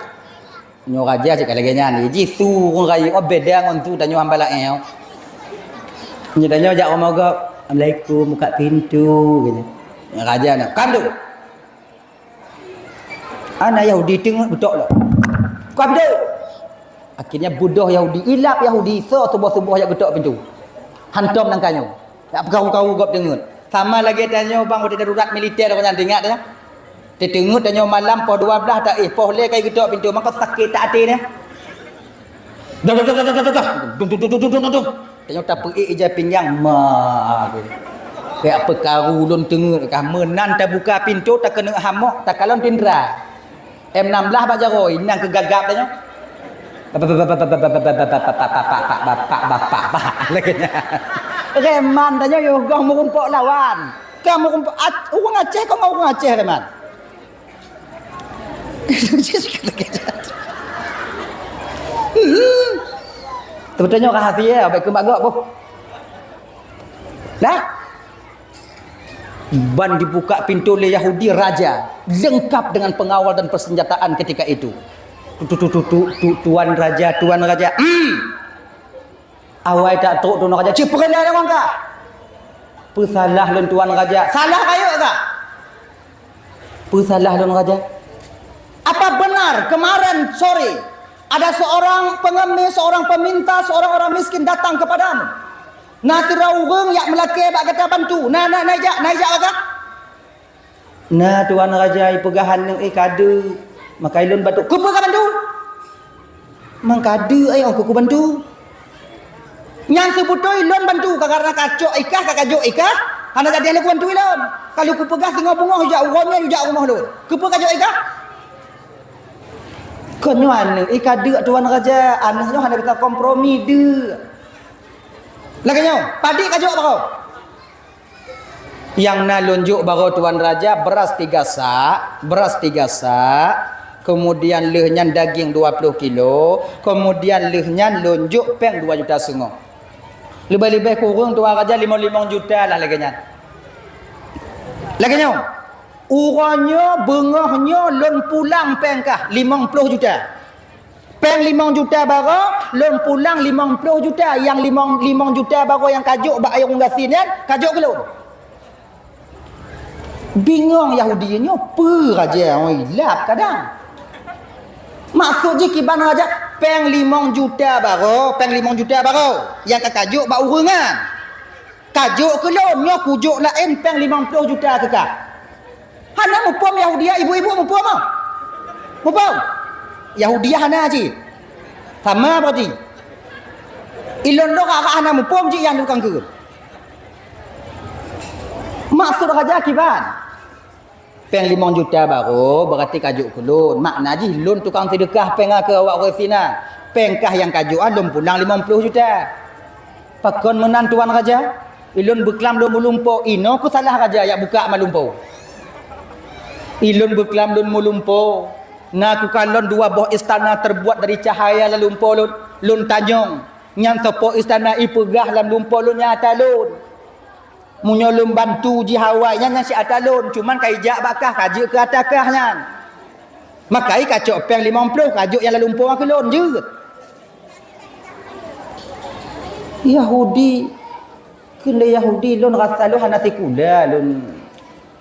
Nyoe raja cit ka lagèe nyan. Ji su ureueng rayeuk, oh, beda ngon su tanyoe hamba laén. Nyoe tanyoe jak rumoh gob, "Assalamualaikum, buka pintu," gitu. Raja nyan, "Buka pintoe." Ana Yahudi teungeut geutok lom. "Buka pintoe." Akhirnya beudôh Yahudi, ilap Yahudi, so suboh-suboh jak geutok pintoe. Hantom nangka nyoe. Jak peukaru-karu gob teungeut. Sama lagèe tanyoe bang watèe darurat militer nyan, ingat dah. Teungeut tanyoe malam poh dua blah taéh, poh lhèe kai geutok pintoe, maka sakét that até nyan. Dah, dah, dah, dah, dah, dah, dah. Dung, dung, dung, dung, dung, dung, dung. Tanyoe tapeuék ija pinggang, ma, kayak peukaru lôn teungeut kah. Meunan tabuka pintoe, takeuneuk hamok, takalon tindra. M enam belas bak jaroe, nyan keu gagap tanyoe. Bapak, bapak, bapak, bapak, bapak, bapak, bapak, bapak, bapak, bapak, lagèe nyan. Reman tanyoe yoh goh meurumpok lawan. Ka meurumpok, Ac-, ureueng Aceh kok ngon ureueng Aceh reman. Teupeuteunyok rahasia, baik keu mak gok boh. Dah? Ban dibuka pintoe lé Yahudi raja, lengkap dengan pengawal dan persenjataan ketika itu. Tu, tu, tu, tu, tu, tu, tuan raja, tuan raja. Hmm. Awai tak trok tuan raja, "Ci peureulèe lôn kah? Peusalah lôn tuan raja." "Salah rayeuk kah?" "Peusalah lôn raja." "Apa benar kemarin sore ada seorang pengemis, seorang peminta, seorang orang miskin datang kepadamu? Na sidroe ureueng jak meulakèe bak gata bantu. Na, na, na ijak, na ijak bak gata." "Na tuan raja, ipeugah aneuk, eh, kadeuk. Maka ilôn bantu." "Keupeue kabantu?" "Mang kadeuk, eh, oh, keu kubantu." "Nyan seubeutôi lôn bantu, ka karena kacok ikah, ka kajok ikah, hana jadi lôn kubantu ilôn. Ka lôn kupeugah singoh beungoh ijak uroe nyoe ijak rumoh lôn. Keupeue kajok ikah?" "Kon nyoe aneuk, eh, kadeuk tuan raja, aneuk nyoe hana bisa kompromi deuk." Lagèe nyoe, padit kajok baroe. Nyang na lôn jok baroe tuan raja, beras tiga sak, beras tiga sak, kemudian lheueh nyan daging dua ploh kilo, kemudian lheueh nyan lôn jok péng dua juta seungoh. Leubeh-leubeh kureueng tuan raja limong-limong juta lah lagèe nyan. Lagèe nyoe, uroe nyoe beungoh nyoe lôn pulang péng kah limong ploh juta. Péng limong juta baroe, lôn pulang limong ploh juta. Nyang limong, limong juta baroe nyang kajok bak ureueng gasien nyan, kajok keu lôn. Bingong Yahudi nyoe, peue raja nyoe ilap kadang. Maksud jih kiban raja, péng limong juta baroe, péng limong juta baroe nyang ka kajok bak ureueng nyan. Kajok keu lôn, nyoe kujok laén péng limong ploh juta keu kah. Hana muphom Yahudi, ibu-ibu muphom ah? Muphom? Yahudi hana cit. Sama berarti. Ilôn lôn agak hana muphom cit nyang tukang keu. Maksud raja kiban? Péng limong juta baroe, berarti kajok keu lôn. Makna jih lôn tukang seudeukah péng keu awak ureueng gasien. Péng kah nyang kajok, ah, lôn pulang limong ploh juta. Pakon meunan tuan raja? Ilôn beuklam lôn meulumpo, inoe keuh salah raja jak buka ma lumpo. Ilôn beuklam lôn meulumpo, na kukalon dua boh istana terbuat dari cahaya lam lumpo lôn, lôn tanyong. Nyan soe po istana ipeugah lam lumpo lôn nyan ata lôn. Meunyoe lôn bantu jih awai nyan, nyan si ata lôn, cuman ka ijak bak kah, ka jeuet keu ata kah nyan. Maka i kacok péng limong ploh, ka jok nyang lam lumpo keu lôn jeuet. Yahudi, keu lé Yahudi lôn rasa lôn hana sikula lôn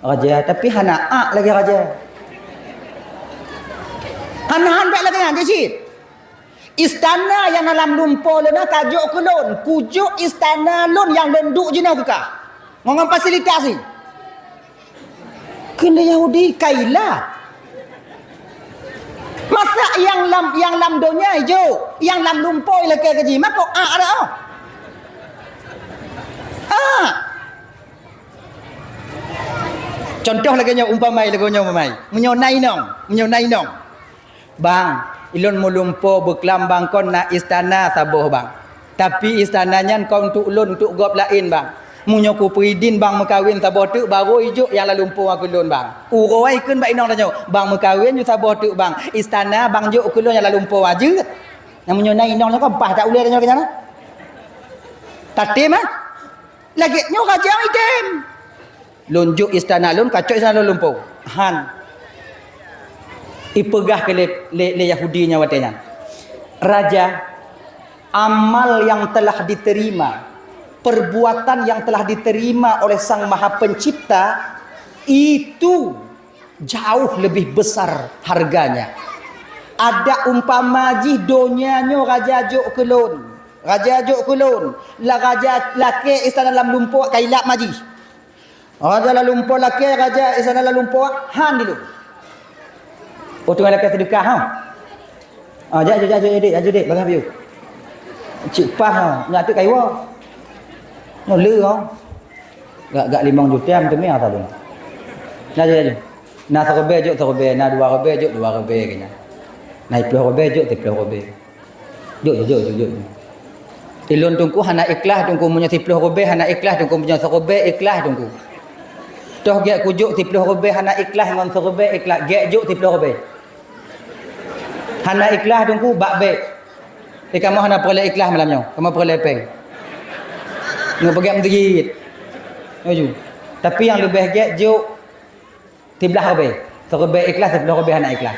raja, tapi hana ak lagèe raja. Hana han bèk lagèe nyan cit. Istana nyang na lam lumpo lôn na ka jok keu lôn, kujok istana lôn nyang lôn duek jinoe keu kah. Ngon, ngon fasilitas jih. Kheun lé Yahudi, "Kailah. Masa nyang lam, nyang lam donya jok, nyang lam lumpo ilakèe keu jih, mako ak dak?" Ah. Contoh lagèe nyoe, umpama lagèe nyoe, umpama. Meunyoe na inong, meunyoe na inong. "Bang, ulôn meulumpo beuklam bang kon na istana saboh, bang. Tapi istana nyan kon untuk ulôn, untuk gob laén, bang. Meunyoe kupeuidin bang meukawen saboh teuk, barô ijok nyang lam lumpo keu lôn, bang." Uroe kheun bak inong tanyoe, "Bang, meukawen ju saboh teuk, bang. Istana bang jok keu lôn nyang lam lumpo jeuet." Nyang meunyoe na inong nyoe kan paih that ulèe tanyoe keu nyan. Tatem, ah? Lagèe nyoe raja item. "Lôn jok istana lôn, kacok istana lôn lumpo." Han. Ipeugah keu lé, lé, lé Yahudi nyan watèe nyan, "Raja, amal yang telah diterima, perbuatan yang telah diterima oleh Sang Maha Pencipta, itu jauh lebih besar harganya. Adak umpama jih donya nyoe raja jok keu lôn, raja jok keu lôn, la raja lakèe istana lam lumpo kailap ma jih." Raja lam lumpo lakèe, raja istana lam lumpo han di lôn. Oh, teungoh lakèe seudeukah, ha? Ah, jak, jak, jak, jak, dek, jak, dek, bagah piôh. Cit paih, ha, nyak teuk kayue. Nyoe le, ha. Gak, gak limong juta, meuteumé ata lôn. Nah, jak, jak. Na siribèe, jok siribèe, na dua ribèe, jok dua ribèe, keu nyan. Na siploh ribèe, jok siploh ribèe. Jok, jok, jok, jok, jok. Ulôn Teungku hana ikhlas Teungku, meunyoe siploh ribèe hana ikhlas Teungku, meunyoe siribèe ikhlas Teungku. Toh gèt kujok siploh ribèe hana ikhlas ngon siribèe ikhlas, gèt jok siploh ribèe. Hana ikhlas Teungku, bak bèk. Eh, kamoe hana peureulèe ikhlas malam nyoe, kamoe peureulèe pèng. Nyoe peugèt meuseujid. Laju. Tapi nyang leubèh gèt jok siblaih ribèe. Siribèe ikhlas, siploh ribèe hana ikhlas.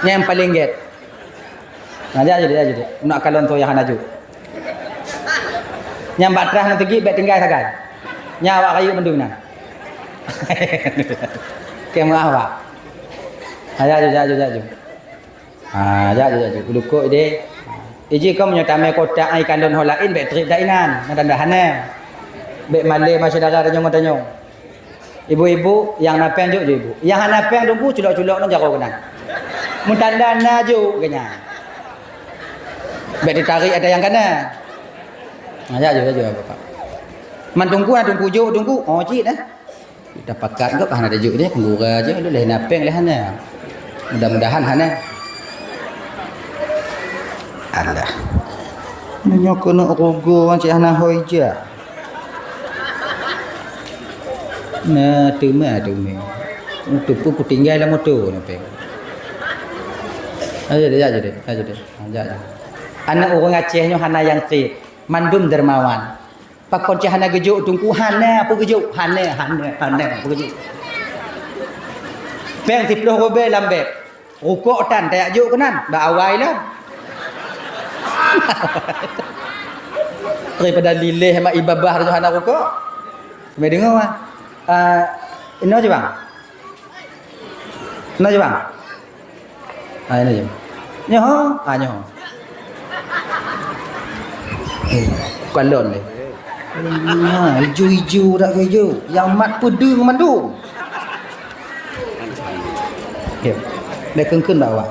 Nyan nyang paleng gèt. Nah, jak, jak, jak, jak. Unak kalon toh nyang hana jok. Nyang bak trah ngon sigi bèk tinggai sagai. Nyan awak rayeuk mandum nyan. Keu meuah, Pak. Nah, jak, jak, jak, jak, jak. Ha, jak, jak, jak, jak. Ulukok ideh. Iji kon meunyoe tamè kota ai kalon ho laén bèk trép dak inan, meudah-mudahan nyan. Bèk malèe ma syedara tanyoe ngon tanyoe. Ibu-ibu nyang na pèng jok, jok ibu. Nyang hana pèng Teungku culok-culok ngon jaroe keunan. Meutanda na jok keu nyan. Bèk teutarek ata nyang kana. Ha, jak, jak, jak, Bapak. Man Teungku, na Teungku jok, Teungku. Oh, cit dah. Dah pakat gop hana tajok deh, peugura je, lheuh na pèng lheuh hana. Mudah-mudahan hana. Alah. Meunyoe keuneuk rugoe cit hana hôi jak. Nah, teuma, teuma. Moto pun kutinggai lam moto na pèng. Ayo deh, ayo deh, ayo deh. Ajak deh. Aneuk ureueng Aceh nyoe hana nyang trép. Mandum dermawan. Pakon cit hana geujok Teungku? Hana peue geujok? Hana, hana, hana peue geujok. Pèng siploh ribèe lam bèk. Rukok tan tajak jok keunan, bak awai lom. Daripada lileh mak ibabah tu hana rukok. Kami dengar, ah. Ah, inoe je, Bang. Inoe je, Bang. Ha, ini je. Nyoe, ha, nyoe. Eh, bukan lon deh. Ha, ijo-ijo dak ke ijo. Yang mat peudeueng mandum. Okey. Dah keun-keun bak awak.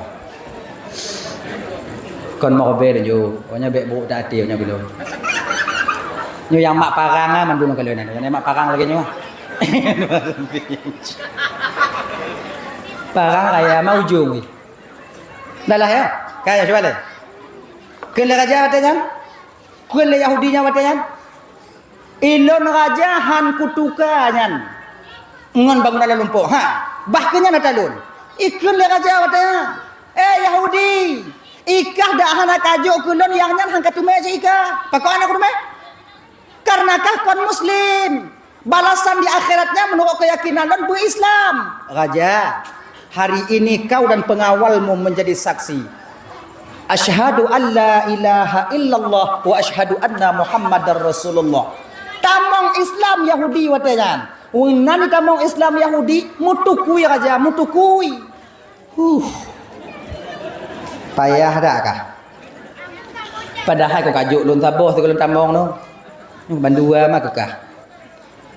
Kon mok ribèe laju. Pokoknya bèk buruk dak até nyoe belom. Nyoe yang mak parang ah mandum kalau nan. Yang mak parang lagi nyoe. Parang raya ma ujong weh. Dah lah ya. Kaya cuba leh. Kheun lé raja watèe nyan. Kheun lé Yahudi nyan watèe nyan. Ilôn raja han kutuka nyan ngon bangunan lam lumpo. Ha, bah keu nyan ata lôn. Ikheun lé raja watèe nyan. Eh Yahudi, Ikah dak hana kajok keu lôn, nyang nyan han kateumé cit ikah. Pakon hana kuteumé? Karena kah kon muslim. Balasan di akhiratnya menurut keyakinan lôn beu-Islam. Raja, hari ini kau dan pengawalmu menjadi saksi. Asyhadu an la ilaha illallah wa asyhadu anna Muhammadar Rasulullah. Tamong Islam Yahudi watée nyan. Weunan tamong Islam Yahudi, mutukui raja, mutukui. Huh. Payah dak kah? Padahai kok kajok lôn saboh sigohlom tamong tu. Bandua mah kekah.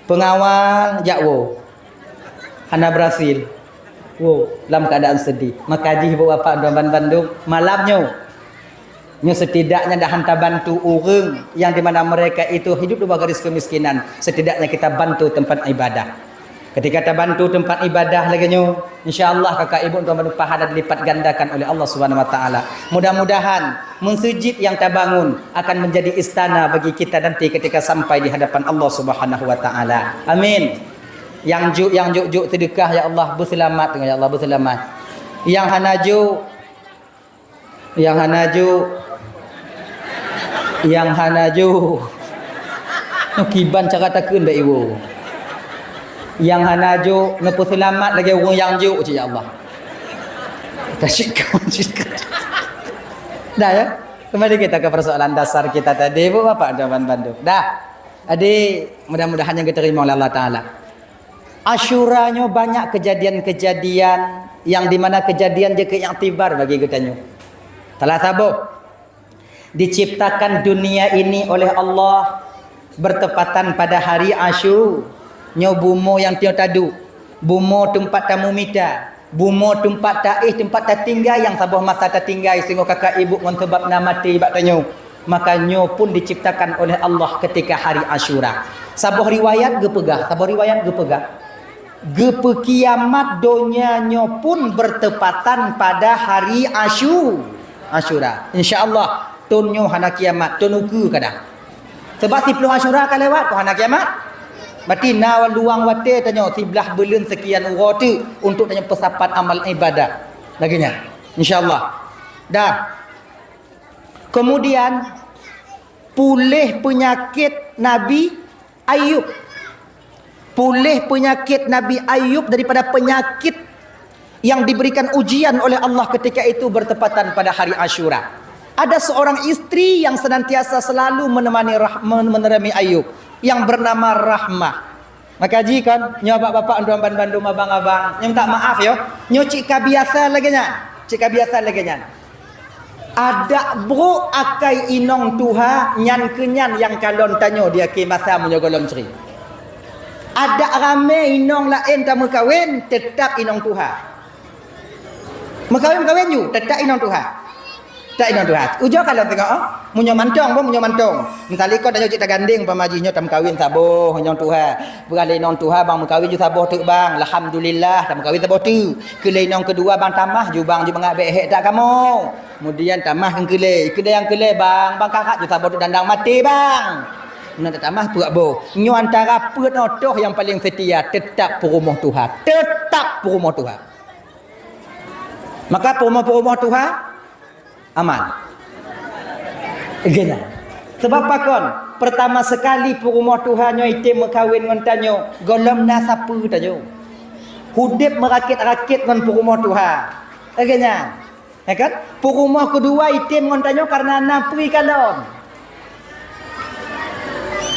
Pengawal jak woe. Hana berhasil. Woe, lam keadaan sedih. Maka jih ibu bapak dan bandum malam nyoe. Nyoe setidaknya dah hanta bantu ureuëng yang di mana mereka itu hidup di bawah garis kemiskinan. Setidaknya kita bantu tempat ibadah. Ketika tabantu tempat ibadah lagée nyoe, insya Allah kakak ibu tuan pahala dilipat gandakan oleh Allah Subhanahu wa taala. Mudah-mudahan meuseujid yang tabangun akan menjadi istana bagi kita nanti ketika sampai di hadapan Allah Subhanahu wa taala. Amin. Yang juk, yang juk-juk sedekah ya Allah, beuselamat ya Allah, beuselamat. Yang hana juk, Nyang hana ju, nyang hana ju. Nyoe kiban cara takheun bak iwoe. Nyang hana ju, neupeuseulamat lagée ureuëng nyang ju, cit ya Allah. Tasyik kawan cit. Dah ya. Kembali kita ke persoalan dasar kita tadi, Bu, Bapak, Tuan bandum. Dah. Jadi, mudah-mudahan nyang diterima oleh Allah Taala. Asyura nyoe banyak kejadian-kejadian yang di mana kejadian jeuet keu iktibar bagi geutanyoe. Salah saboh, diciptakan dunia ini oleh Allah bertepatan pada hari Asyu. Nyoe bumoe nyang tiyok taduek, bumoe teumpat tamumita, bumoe teumpat taéh, teumpat tatinggai nyang saboh masa tatinggai singoh kakak ibu ngon sabab na maté bak tanyoe. Maka nyoe pun diciptakan oleh Allah ketika hari Asyura. Saboh riwayat geupeugah, saboh riwayat geupeugah, geupeukiamat donya nyoe pun bertepatan pada hari Asyu-, Asyura. Insya Allah, thon nyoe hana kiamat, thon ukeue kadang. Sabab siplôh Asyura ka lewat, kon hana kiamat. Berarti na luang watée tanyoe siblaih buleuen sekian uroe teuk untuk tanyoe peusapat amal ibadah. Lagée nyan. Insya Allah. Dah. Kemudian, puléh peunyakét Nabi Ayub. Puléh peunyakét Nabi Ayub daripada penyakit yang diberikan ujian oleh Allah ketika itu bertepatan pada hari Asyura. Ada seorang istri yang senantiasa selalu menemani rah-, men-, menemani Ayub, yang bernama Rahmah. Maka jikon, nyoe bapak-bapak, tuan bandum, abang-abang, nyoe minta maaf yo. Nyoe cit ka biasa lagée nyan. Cit ka biasa lagée nyan. Adak brok akai inong tuha nyan keu nyan nyang kalon tanyoe di akhé masa meunyoe gohlom cre. Adak ramé inong laén tameukawen, teutap inong tuha. Meukawen-kawen ju, teutap inong tuha. Teutap inong tuha. Ujoe kalon teungoh, oh. Meunyoe mantong, boh, meunyoe mantong. Misalnya kon tanyoe cit tagandeng, pamaji nyoe tameukawen saboh inong tuha. Peugah lé inong tuha, bang meukawen ju saboh teuk bang. Alhamdulillah, tameukawen saboh teuk. Keu lé inong keudua bang tamah ju bang ju mangat bék hék that kamoe. Kemudian tamah keu keu lé. Keu lé nyang keu lé bang, bang karat ju saboh teuk dandang maté bang. Meunan tamah peuet boh. Nyoe antara peuet nyoe toh nyang paleng seutia, teutap peurumoh tuha. Teutap peurumoh tuha. Maka peurumoh-peurumoh tuha aman. Geuhnyan. Sabab pakon? Pertama sekali peurumoh tuha nyoe item meukawen ngon tanyoe, gohlom na sapeue tanyoe. Udeb meurakét-rakét ngon peurumoh tuha. Geuhnyan. Ya kan? Peurumoh keudua item ngon tanyoe karena na peue kalon.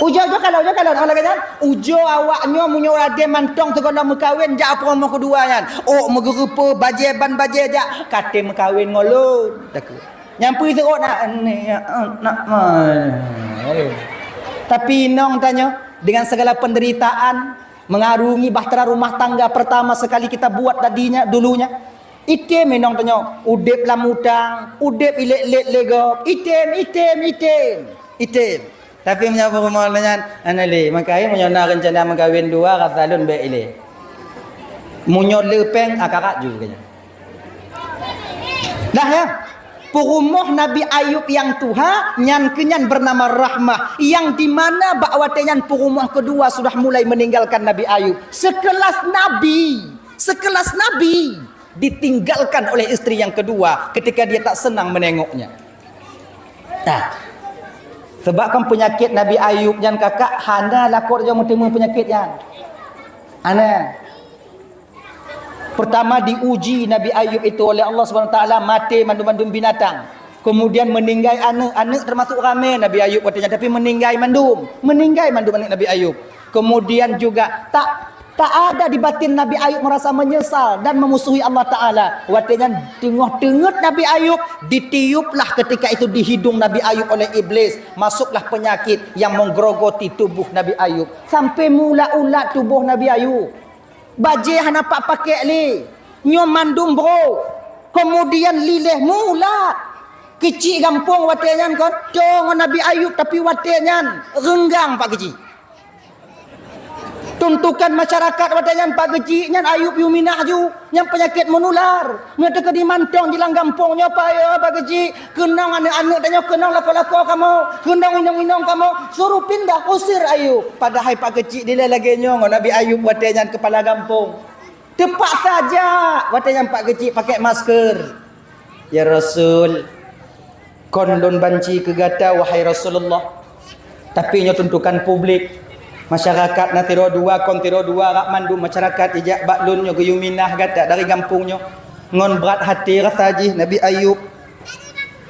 Ujoe-ujoe kalon, ujoe kalon, oh lagée nyan. Ujoe awak nyoe meunyoe ade mantong sigohlom meukawen jak peurumoh keudua nyan. Oh meugeureupeue bajée ban bajée jak, ka tem meukawen ngon lôn. Takue. Nyang peue seuôt na, ni, nak, ma. Tapi inong tanyoe dengan segala penderitaan mengarungi bahtera rumah tangga pertama sekali kita buat tadinya, dulunya. Item inong tanyoe, udeb lam utang, udeb ilét-lét lé gob, item, item, item, item. Tapi meunyoe peurumoh nyan, hana lé, meukawen meunyoe na reuncana meukawen dua, rasa lôn bék ilé. Meunyoe le péng, akarat ju keu nyan. Dah ya? Peurumoh Nabi Ayub nyang tuha, nyan keu nyan bernama Rahmah, yang di mana bak watée nyan peurumoh keudua sudah mulai meninggalkan Nabi Ayub. Sekelas nabi, sekelas nabi. Ditinggalkan oleh istri yang kedua ketika dia tak senang menengoknya. Nah, sebab kan penyakit Nabi Ayub nyan kakak hana lakoe jeuet meuteumé penyakit nyan. Hana. Pertama diuji Nabi Ayub itu oleh Allah Subhanahu Wa Taala, maté mandum-mandum binatang. Kemudian meninggai aneuk, aneuk termasuk ramé Nabi Ayub watée nyan, tapi meninggai mandum. Meninggai mandum aneuk Nabi Ayub. Kemudian juga tak tak ada di batin Nabi Ayub merasa menyesal dan memusuhi Allah Taala. Watée nyan teungoh teungeut Nabi Ayub, ditiuplah ketika itu di hidung Nabi Ayub oleh iblis. Masuklah penyakit yang menggerogoti tubuh Nabi Ayub. Sampai meuulat-ulat tuboh Nabi Ayub. Bajée hana pat pakek lé. Nyoe mandum brok. Kemudian liléh meuulat. Keuchik gampông watée nyan kon, toe ngon Nabi Ayub, tapi watée nyan reunggang Pak Keuchik. Tuntukan masyarakat watée nyan Pak Keuchik nyan Ayub yue minah ju, nyang peunyakét meunular. Nyoe teukeudi mantong jilang gampông nyoe payah Pak Keuchik. Keunong aneuk-aneuk tanyoe, keunong lakoe-lakoe kamoe, keunong inong-inong kamoe, suruh pindah, usir Ayub. Padahai Pak Keuchik dilée lagée nyoe ngon Nabi Ayub watée nyan keupala gampông. Teupaksa jak watée nyan Pak Keuchik pakai masker. Ya Rasul, kon lôn banci keu gata wahai Rasulullah. Tapi nyoe tuntukan publik. Masyarakat na sidroe dua, kon sidroe dua, rak mandum masyarakat ijak bak lôn nyoe geuyue minah gata dari gampông nyoe. Ngon brat até rasa jih Nabi Ayub.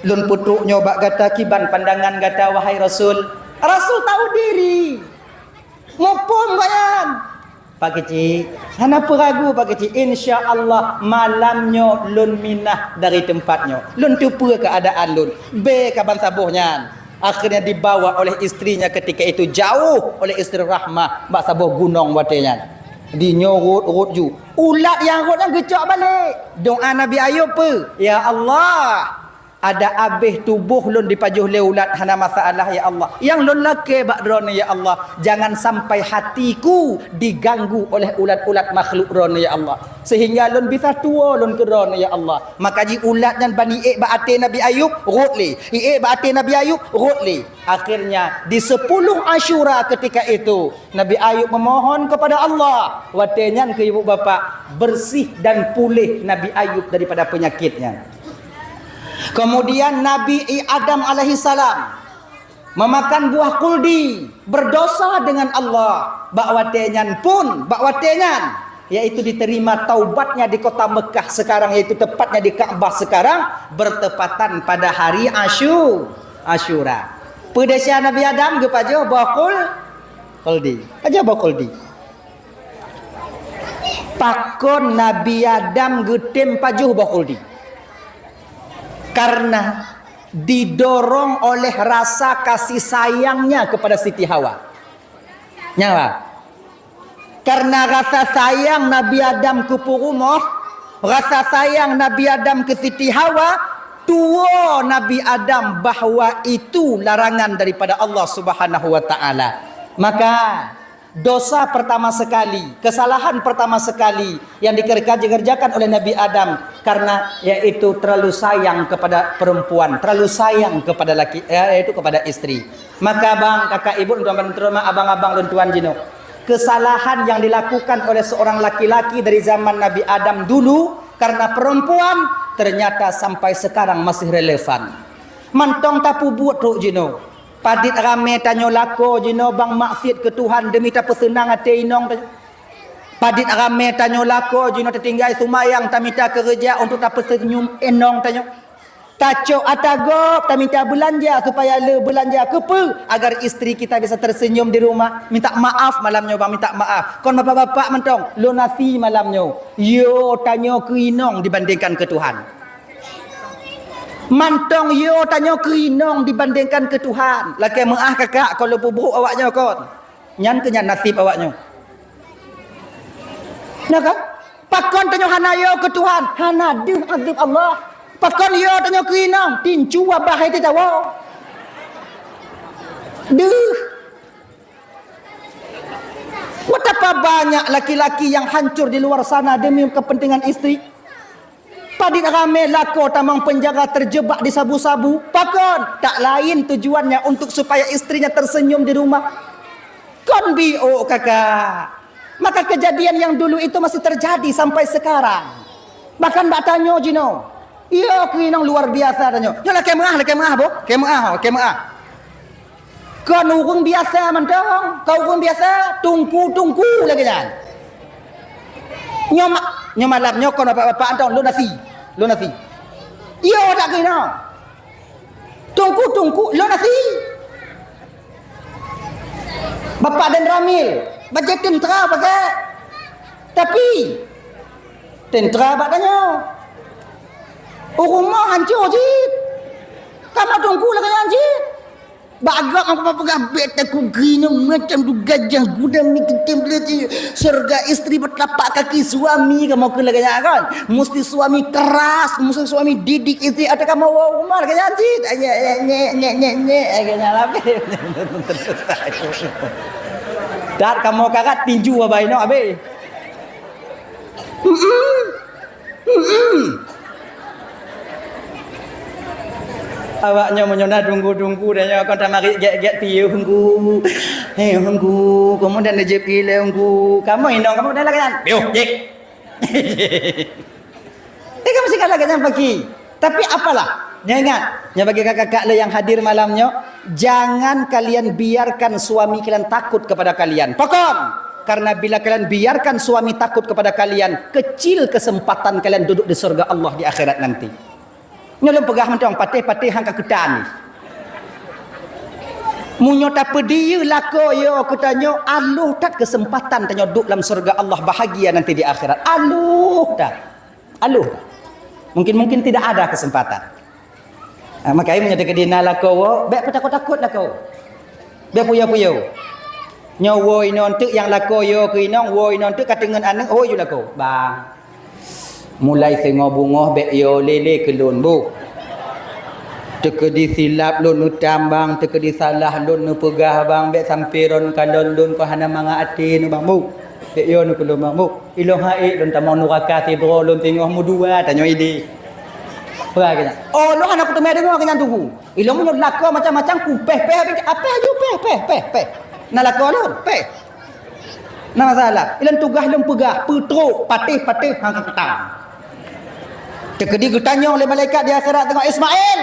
Lôn peutrok nyoe bak gata, kiban pandangan gata wahai Rasul. Rasul tahu diri. Muphom gobnyan. Pak Keuchik, hana peue ragu Pak Keuchik. Insya Allah malam nyoe lôn minah dari teumpat nyoe. Lôn teupeue keuadaan lôn. Bé kaban saboh nyan. Akhirnya dibawa oleh istrinya ketika itu jauh oleh istri Rahmah bak saboh gunong watée nyan. Di nyoe rot-rot ju. Ulat nyang rot nyan geucok balek. Doa Nabi Ayub peue? Ya Allah, ada abéh tuboh lôn dipajoh lé ulat hana masalah ya Allah. Nyang lôn lakée bak Droeneuh ya Allah, jangan sampai hatiku diganggu oleh ulat-ulat makhluk Droeneuh ya Allah. Sehingga lôn bisa tuwoe lôn keu Droeneuh ya Allah. Maka ji ulat nyan ban iék bak até Nabi Ayub, rot lé. Iék bak até Nabi Ayub, rot lé. Akhirnya di sepuluh Asyura ketika itu, Nabi Ayub memohon kepada Allah. Watée nyan keu ibu bapak, bersih dan pulih Nabi Ayub daripada penyakitnya. Kemudian Nabi Adam alaihissalam memakan buah kuldi, berdosa dengan Allah. Bak watée nyan pun, bak watée nyan, yaitu diterima taubatnya di kota Mekah sekarang, yaitu tepatnya di Ka'bah sekarang, bertepatan pada hari Asyu-, Asyura. Peue desya Nabi Adam geupajoh boh kul-, kuldi. Pajoh boh kuldi. Pakon Nabi Adam geutem pajoh boh kuldi? Karena didorong oleh rasa kasih sayangnya kepada Siti Hawa. Nyan, Pak. Karena rasa sayang Nabi Adam keu peurumoh, rasa sayang Nabi Adam keu Siti Hawa, tuwoe Nabi Adam bahwa itu larangan daripada Allah Subhanahu wa Taala. Maka, dosa pertama sekali, kesalahan pertama sekali yang dikerja-, dikerjakan oleh Nabi Adam karena yaitu terlalu sayang kepada perempuan, terlalu sayang kepada laki, eh, yaitu kepada istri. Maka bang, kakak ibu, tuan-tuan, terutama abang-abang lôn tuan jinoe, kesalahan yang dilakukan oleh seorang laki-laki dari zaman Nabi Adam dulu karena perempuan ternyata sampai sekarang masih relevan. Mantong tapeubuet trok jinoe. Padit ramé tanyoe lakoe jinoe bang maksiet keu Tuhan demi tapeuseunang até inong tanyoe. Padit ramé tanyoe lakoe jinoe tatinggai seumayang tamita keureuja untuk tapeuseunyum inong tanyoe. Tacok ata gob tamita beulanja supaya le beulanja keupeue agar istri kita bisa tersenyum di rumah. Minta maaf malam nyoe bang, minta maaf. Kon bapak-bapak mantong, lôn asi malam nyoe. Yo tanyoe keu inong dibandingkan keu Tuhan. Mantong yo tanyoe keu inong dibandingkan keu Tuhan. Lakée meuáh kakak kon lôn peubrok awak nyoe kon. Nyan keuh nyan naseb awak nyoe. Nyoe kan? Pakon tanyoe hana yo keu Tuhan, hana deuh azeueb Allah. Pakon yo tanyoe keu inong, tincu wabah hai teuh tawoe. Deuh. Betapa banyak laki-laki yang hancur di luar sana demi kepentingan istri. Padit ramé lakoe tamong penjara terjebak di sabu-sabu. Pakon? Tak lain tujuannya untuk supaya istrinya tersenyum di rumah. Kon biôk, kakak. Maka kejadian yang dulu itu masih terjadi sampai sekarang. Bahkan bak tanyoe jinoe. Iya, keu inong luar biasa tanyoe. Nyoe lakée meu'ah, lakée meu'ah, boh. Lakée meu'ah, lakée meu'ah. Kon ureuëng biasa mantong, kon ureuëng biasa, teungku-teungku lagée nyan. Nyoe ma-, nyoe malam nyoe kon bapak-bapak mantong, lôn asie, lôn asie. Iya, tak keu inong. Teungku-teungku, lôn asie. Bapak dan Ramil, bajée teuntara pakai. Tapi, teuntara bak tanyoe. Ureuëng moh hancô cit. Kamoe teungku lagée nyan cit. Bak agam aku peugah, "Bèk takot keu inong, macam tu gajah guna mi keutem leuti. Syurga istri bertelapak kaki suami," kamoe keu lagée nyan kan. Musti suami keras, musti suami didik istri. Ada kamoe woe u rumoh lagée nyan cit. Nyek, nyek, nyek, nyek, nyek, nyek. Lagée nyan habéh. Dat kamoe karat tinju abah inong habéh. Mm-mm. Mm-mm. Awak nyoe meunyoe na teungku-teungku dan nyoe kon tamarit gét-gét piôh teungku. Hei teungku, kamoe dan neujép ilée teungku. Kamoe inong kamoe dan lagée nyan. Piôh, jép. Eh, kamoe sikala lagée nyan paki. Tapi apalah, nyoe ingat, nyoe bagi kakak-kakak le nyang hadir malam nyoe, jangan kalian biarkan suami kalian takut kepada kalian. Pakon? Karena bila kalian biarkan suami takut kepada kalian, kecil kesempatan kalian duduk di surga Allah di akhirat nanti. Nyoe lôn peugah mantong, patéh-patéh han ka keutan. Meunyoe tapeudiyeu lakoe yo keu tanyoe, aloh that kesempatan tanyoe duek lam surga Allah bahagia nanti di akhirat. Aloh that. Aloh. Mungkin-mungkin tidak ada kesempatan. Ah, makajih meunyoe teukeudi na lakoe woe, bèk peutakot-takot lakoe. Bèk puyo-puyo. Nyoe woe inong teuk nyang lakoe yo keu inong, woe inong teuk ka teungeut aneuk, hôi ju lakoe. Bang. Mulai singoh beungoh bèk yo lé-lé keu lôn, Bu. Teukeudi silap lôn neutam, Bang, teukeudi salah lôn neupeugah, Bang, bèk sampoe ron kalon lôn kon hana mangat até nyoe, Bang, Bu. Bèk yo nyoe keu lôn, Bang, Bu. Ilôn han ék lôn tamong nuraka sidroe lôn singoh meudua tanyoe idéh. Peugah keu nyan. Oh, lôn hana kuteumé deungoe keu nyan teungku. Ilôn meunyoe lakoe macam-macam ku péh-péh habéh, apéh aju péh, péh, péh, péh. Na lakoe lôn, péh. Na masalah. Ilôn tugaih lôn peugah, peutrok, patéh-patéh han ka keutam. Teukeudi geutanyong lé malaikat di akhirat teungoh, "Ismail!"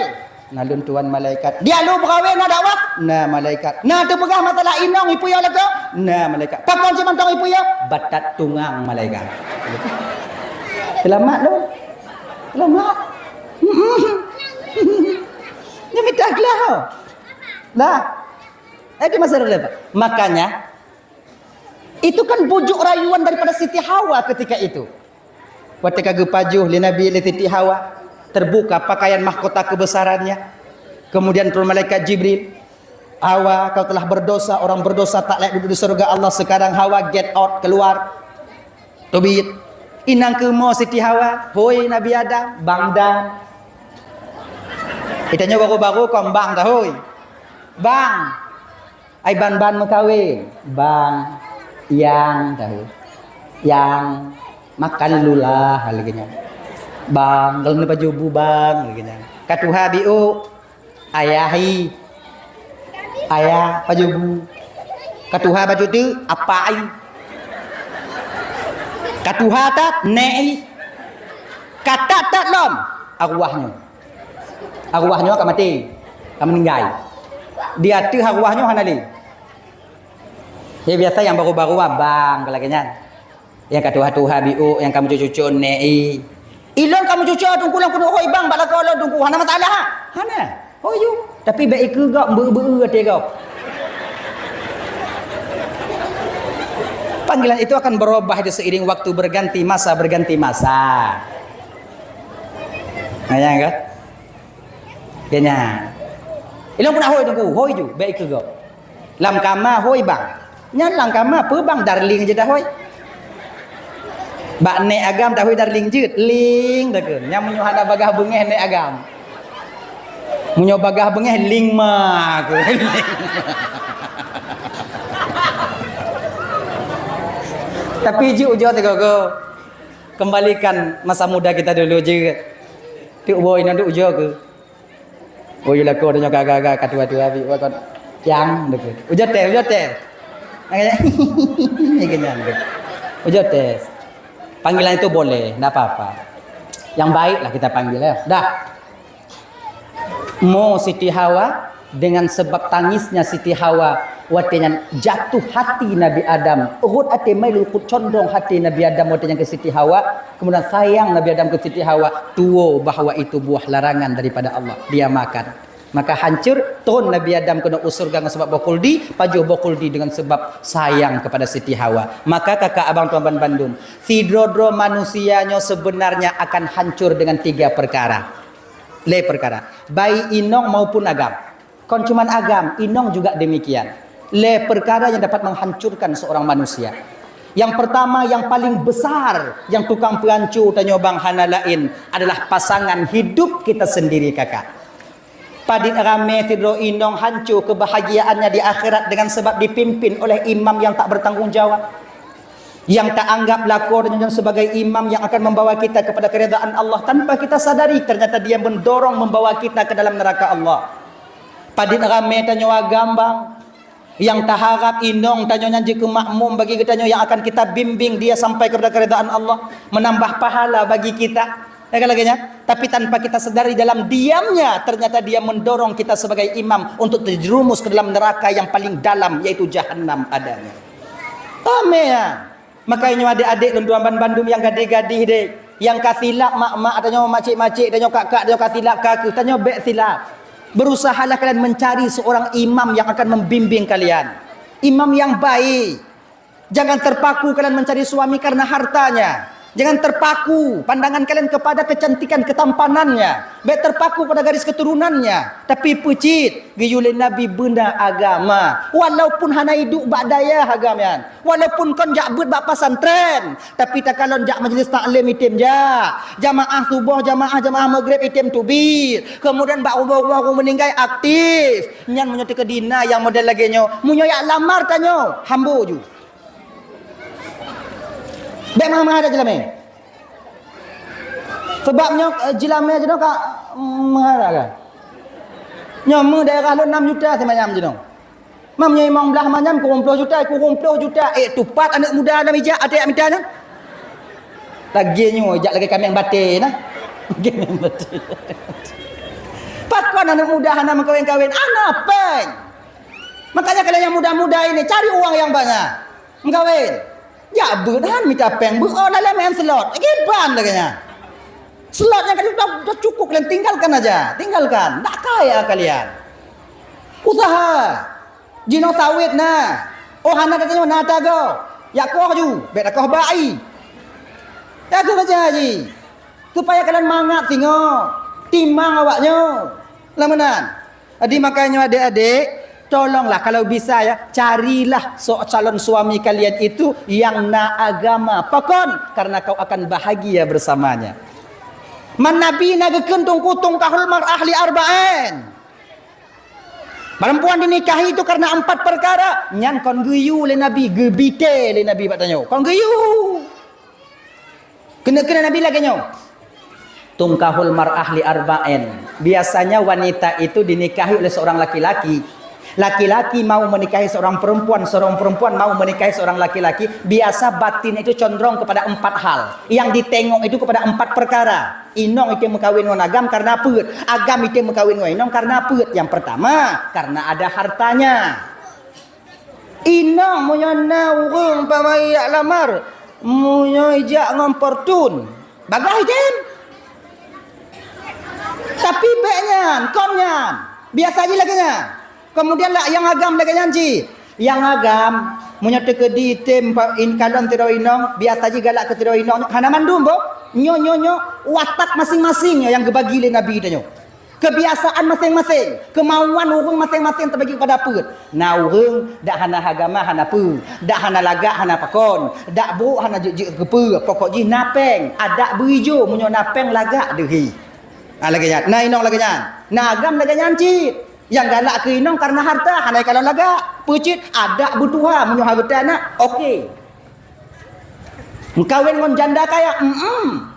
"Na lôn tuan malaikat." "Dia lôn peugawée na dakwah?" "Na malaikat." "Na teupeugah masalah inong ipuyo lakoe?" "Na malaikat." "Pakon simantong ipuyo?" "Batat tungang malaikat." Seulamat lôn. Seulamat. Nyan mita glah. Lah. Eh, di masa relevan. Makanya, itu kan bujuk rayuan daripada Siti Hawa ketika itu. Watée ka geupajoh lé Nabi lé Siti Hawa, terbuka pakaian mahkota kebesarannya. Kemudian turun malaikat Jibril, "Hawa, kau telah berdosa, orang berdosa tak layak duduk di surga Allah. Sekarang Hawa get out, keluar." Teubiet. Inong keumo Siti Hawa, "Hôi Nabi Adam, bang dan." Itanyoe baru-baru kon bang dah, hôi. "Bang." Ai ban-ban meukawen, "Bang, yang tahu. Yang makan lula lagée nyan. Bang, kalau ni baju bu bang lagée nyan. Ka tuha biuk, ayah i. Ayah baju bu. Ka tuha baju tu, apa ai. Ka tuha tat, nek i. Ka tat-tat lom, arwah nyoe." Arwah nyoe ka maté, ka meuninggai. Di ateueh arwah nyoe hana lé. He, biasa nyang baru-baru abang ka lagée nyan. Nyang ka tuha-tuha biuk, nyang ka meucucok-cucok nek i. Ilôn ka meucucok teungku lôn keuneuk hôi bang bak lakoe lôn teungku. Hana masalah. Hana. Hôi ju. Tapi bèk ikeue gob, beu-beu até gob. Panggilan itu akan berubah itu seiring waktu berganti masa, berganti masa. Nah, ya kan? Keu nyan. Ilôn peureunah hôi teungku, hôi ju, bèk ikeue gob. Lam kama hôi bang. Nyan lam kama peue bang, darling jeuet dah hôi. Bak nek agam dah hôi darling jeuet, ling dah keu. Nyan meunyoe hana bagaih beungéh nek agam. Meunyoe bagaih beungéh ling ma keu. Tapi jeuet ujoe teuh gogo. Kembalikan masa muda kita dulu jeuet. Teuk woe inong teuk ujoe keu. Oh, yue lakoe tanyoe ka-ka-ka, ka tuha-tuha, bi, wah, kon. Yang, deket. Ujoe tes, ujoe tes. Makanya, ni kenyang, deket. Ujoe tes. Panggilan itu boleh, ndak apa-apa. Yang baiklah kita panggil, ya. Dah. Mo Siti Hawa, dengan sebab tangisnya Siti Hawa, watée nyan jatuh hati Nabi Adam. Rhot até, meulukot condong hati Nabi Adam watée nyan keu Siti Hawa. Kemudian sayang Nabi Adam keu Siti Hawa, tuwo bahwa itu buah larangan daripada Allah. Dia makan. Maka hancur, tron Nabi Adam keunoe u syeuruga ngon sabab boh khuldi, pajoh boh khuldi dengan sebab sayang kepada Siti Hawa. Maka kakak abang tuan ban bandum, sidroe-droe manusia nyoe sebenarnya akan hancur dengan tiga perkara. Lé perkara. Baik inong maupun agam. Kon cuman agam, inong juga demikian. Lé perkara yang dapat menghancurkan seorang manusia. Yang pertama, yang paling besar, yang tukang peuhanco tanyoe bang hana laén adalah pasangan hidup kita sendiri, kakak. Padit ramé sidroe inong hanco kebahagiaannya di akhirat dengan sebab dipimpin oleh imam yang tak bertanggung jawab. Yang tak anggap lakoe tanyoe nyan sebagai imam yang akan membawa kita kepada keridaan Allah tanpa kita sadari, ternyata dia mendorong membawa kita ke dalam neraka Allah. Padit ramé tanyoe agam bang, yang taharap inong tanyoe nyan jeuet keu makmum bagi geutanyoe yang akan kita bimbing dia sampai kepada keridaan Allah, menambah pahala bagi kita. Ya kan lagée nyan? Tapi tanpa kita sadari, dalam diamnya, ternyata dia mendorong kita sebagai imam untuk terjerumus ke dalam neraka yang paling dalam, yaitu jahanam adanya. Ramé ya. Makanya adék-adék lôn tuan ban bandum nyang gadih-gadih deh, nyang ka silap mak-mak tanyoe, macik-macik tanyoe, kak-kak tanyoe ka silap, ka keuh, tanyoe bék silap. Berusahalah kalian mencari seorang imam yang akan membimbing kalian. Imam yang baik. Jangan terpaku kalian mencari suami karena hartanya. Jangan terpaku pandangan kalian kepada kecantikan ketampanannya. Bék terpaku pada garis keturunannya. Tapi peucit, geuyue lé Nabi beuna agama. Walaupun hana iduek bak dayah agam nyan. Walaupun kon jak beuet bak pesantren, tapi takalon jak majlis taklim item jak. Jamaah suboh, jamaah, jamaah maghrib item teubiet. Kemudian bak rumoh-rumoh ureuëng meuninggai aktif. Nyan meunyoe teukeudi na nyang model lagée nyoe, meunyoe jak lamar tanyoe, hambo ju. Bék meuhara-meuhara jeulamé. Sebab nyoe, eh, jeulamé jinoe ka, mm, meuhara kan. Nyoe meu daerah lôn enam juta simanyam jinoe. Mam nyoe limong blaih manyam kureueng ploh juta, kureueng ploh juta. Eh, tupat aneuëk muda na ijak até jak mita nyan. Lagée nyoe ijak lagée kaméng batée na. Kaméng batée. Pakon aneuëk muda hana meukawen-kawen? Hana péng. Makanya kalian yang muda-muda ini cari uang yang banyak. Meukawen. Jak beuet han mita péng, beuet oh lalée main slot. Giban lagée nyan. Slot nyang ka cukup kalian tinggalkan aja. Tinggalkan. Ndak kaya kalian. Usaha. Jinoe sawét na. Oh hana tatanyoe na tagoe. Jak koh ju. Bék takoh bak ai. Tagoe saja ji. Supaya kalian mangat singoh. Timang awak nyoe. Lam meunan. Jadi makanya adék-adék, tolonglah kalau bisa ya, carilah so-, calon suami kalian itu yang na agama. Pakon? Karena kau akan bahagia bersamanya. Man Nabi na geukheun tungku tungkahul mar'ah li arba'in. Perempuan dinikahi itu karena empat perkara. Nyan kon geuyue lé Nabi, geubite lé Nabi bak tanyoe. Kon geuyue. Keuneuk-keuneuk Nabi lagée nyoe. Tungkahul mar'ah li arba'in. Biasanya wanita itu dinikahi oleh seorang laki-laki. Laki-laki mau menikahi seorang perempuan, seorang perempuan mau menikahi seorang laki-laki. Biasa batin itu condrong kepada empat hal. Yang ditengok itu kepada empat perkara. Inong item meukawen ngon agam karena peuet. Agam item meukawen ngon inong karena peuet. Yang pertama, karena ada hartanya. Inong meunyoe na ureuëng pamai jak lamar, meunyoe ijak ngon Fortune, bagah item. Tapi bék nyan, kon nyan. Biasa ji lagée nyan. Kemudian lah nyang agam lagée nyan ji. Nyang agam, meunyoe teukeudi item pa-, in kalon sidroe inong, biasa ji galak keu sidroe inong, hana mandum boh. Nyoe, nyoe, nyoe, watak masing-masing nyang geubagi lé Nabi tanyoe. Kebiasaan masing-masing, kemauan ureuëng masing-masing terbagi kepada peuet. Na ureuëng dak hana agama hana peue, dak hana lagak hana pakon, dak brok hana jeuet-jeuet keu peue, pokok jih na péng, adak beuijo meunyoe na péng lagak deuhi. Ha lagée nyan, na inong lagée nyan, na agam lagée nyan cit. Nyang galak keu inong karena harta, hana ikalon lagak. Peucit adak beutuha meunyoe hareuta na, oke. Meukawen ngon janda kaya, em.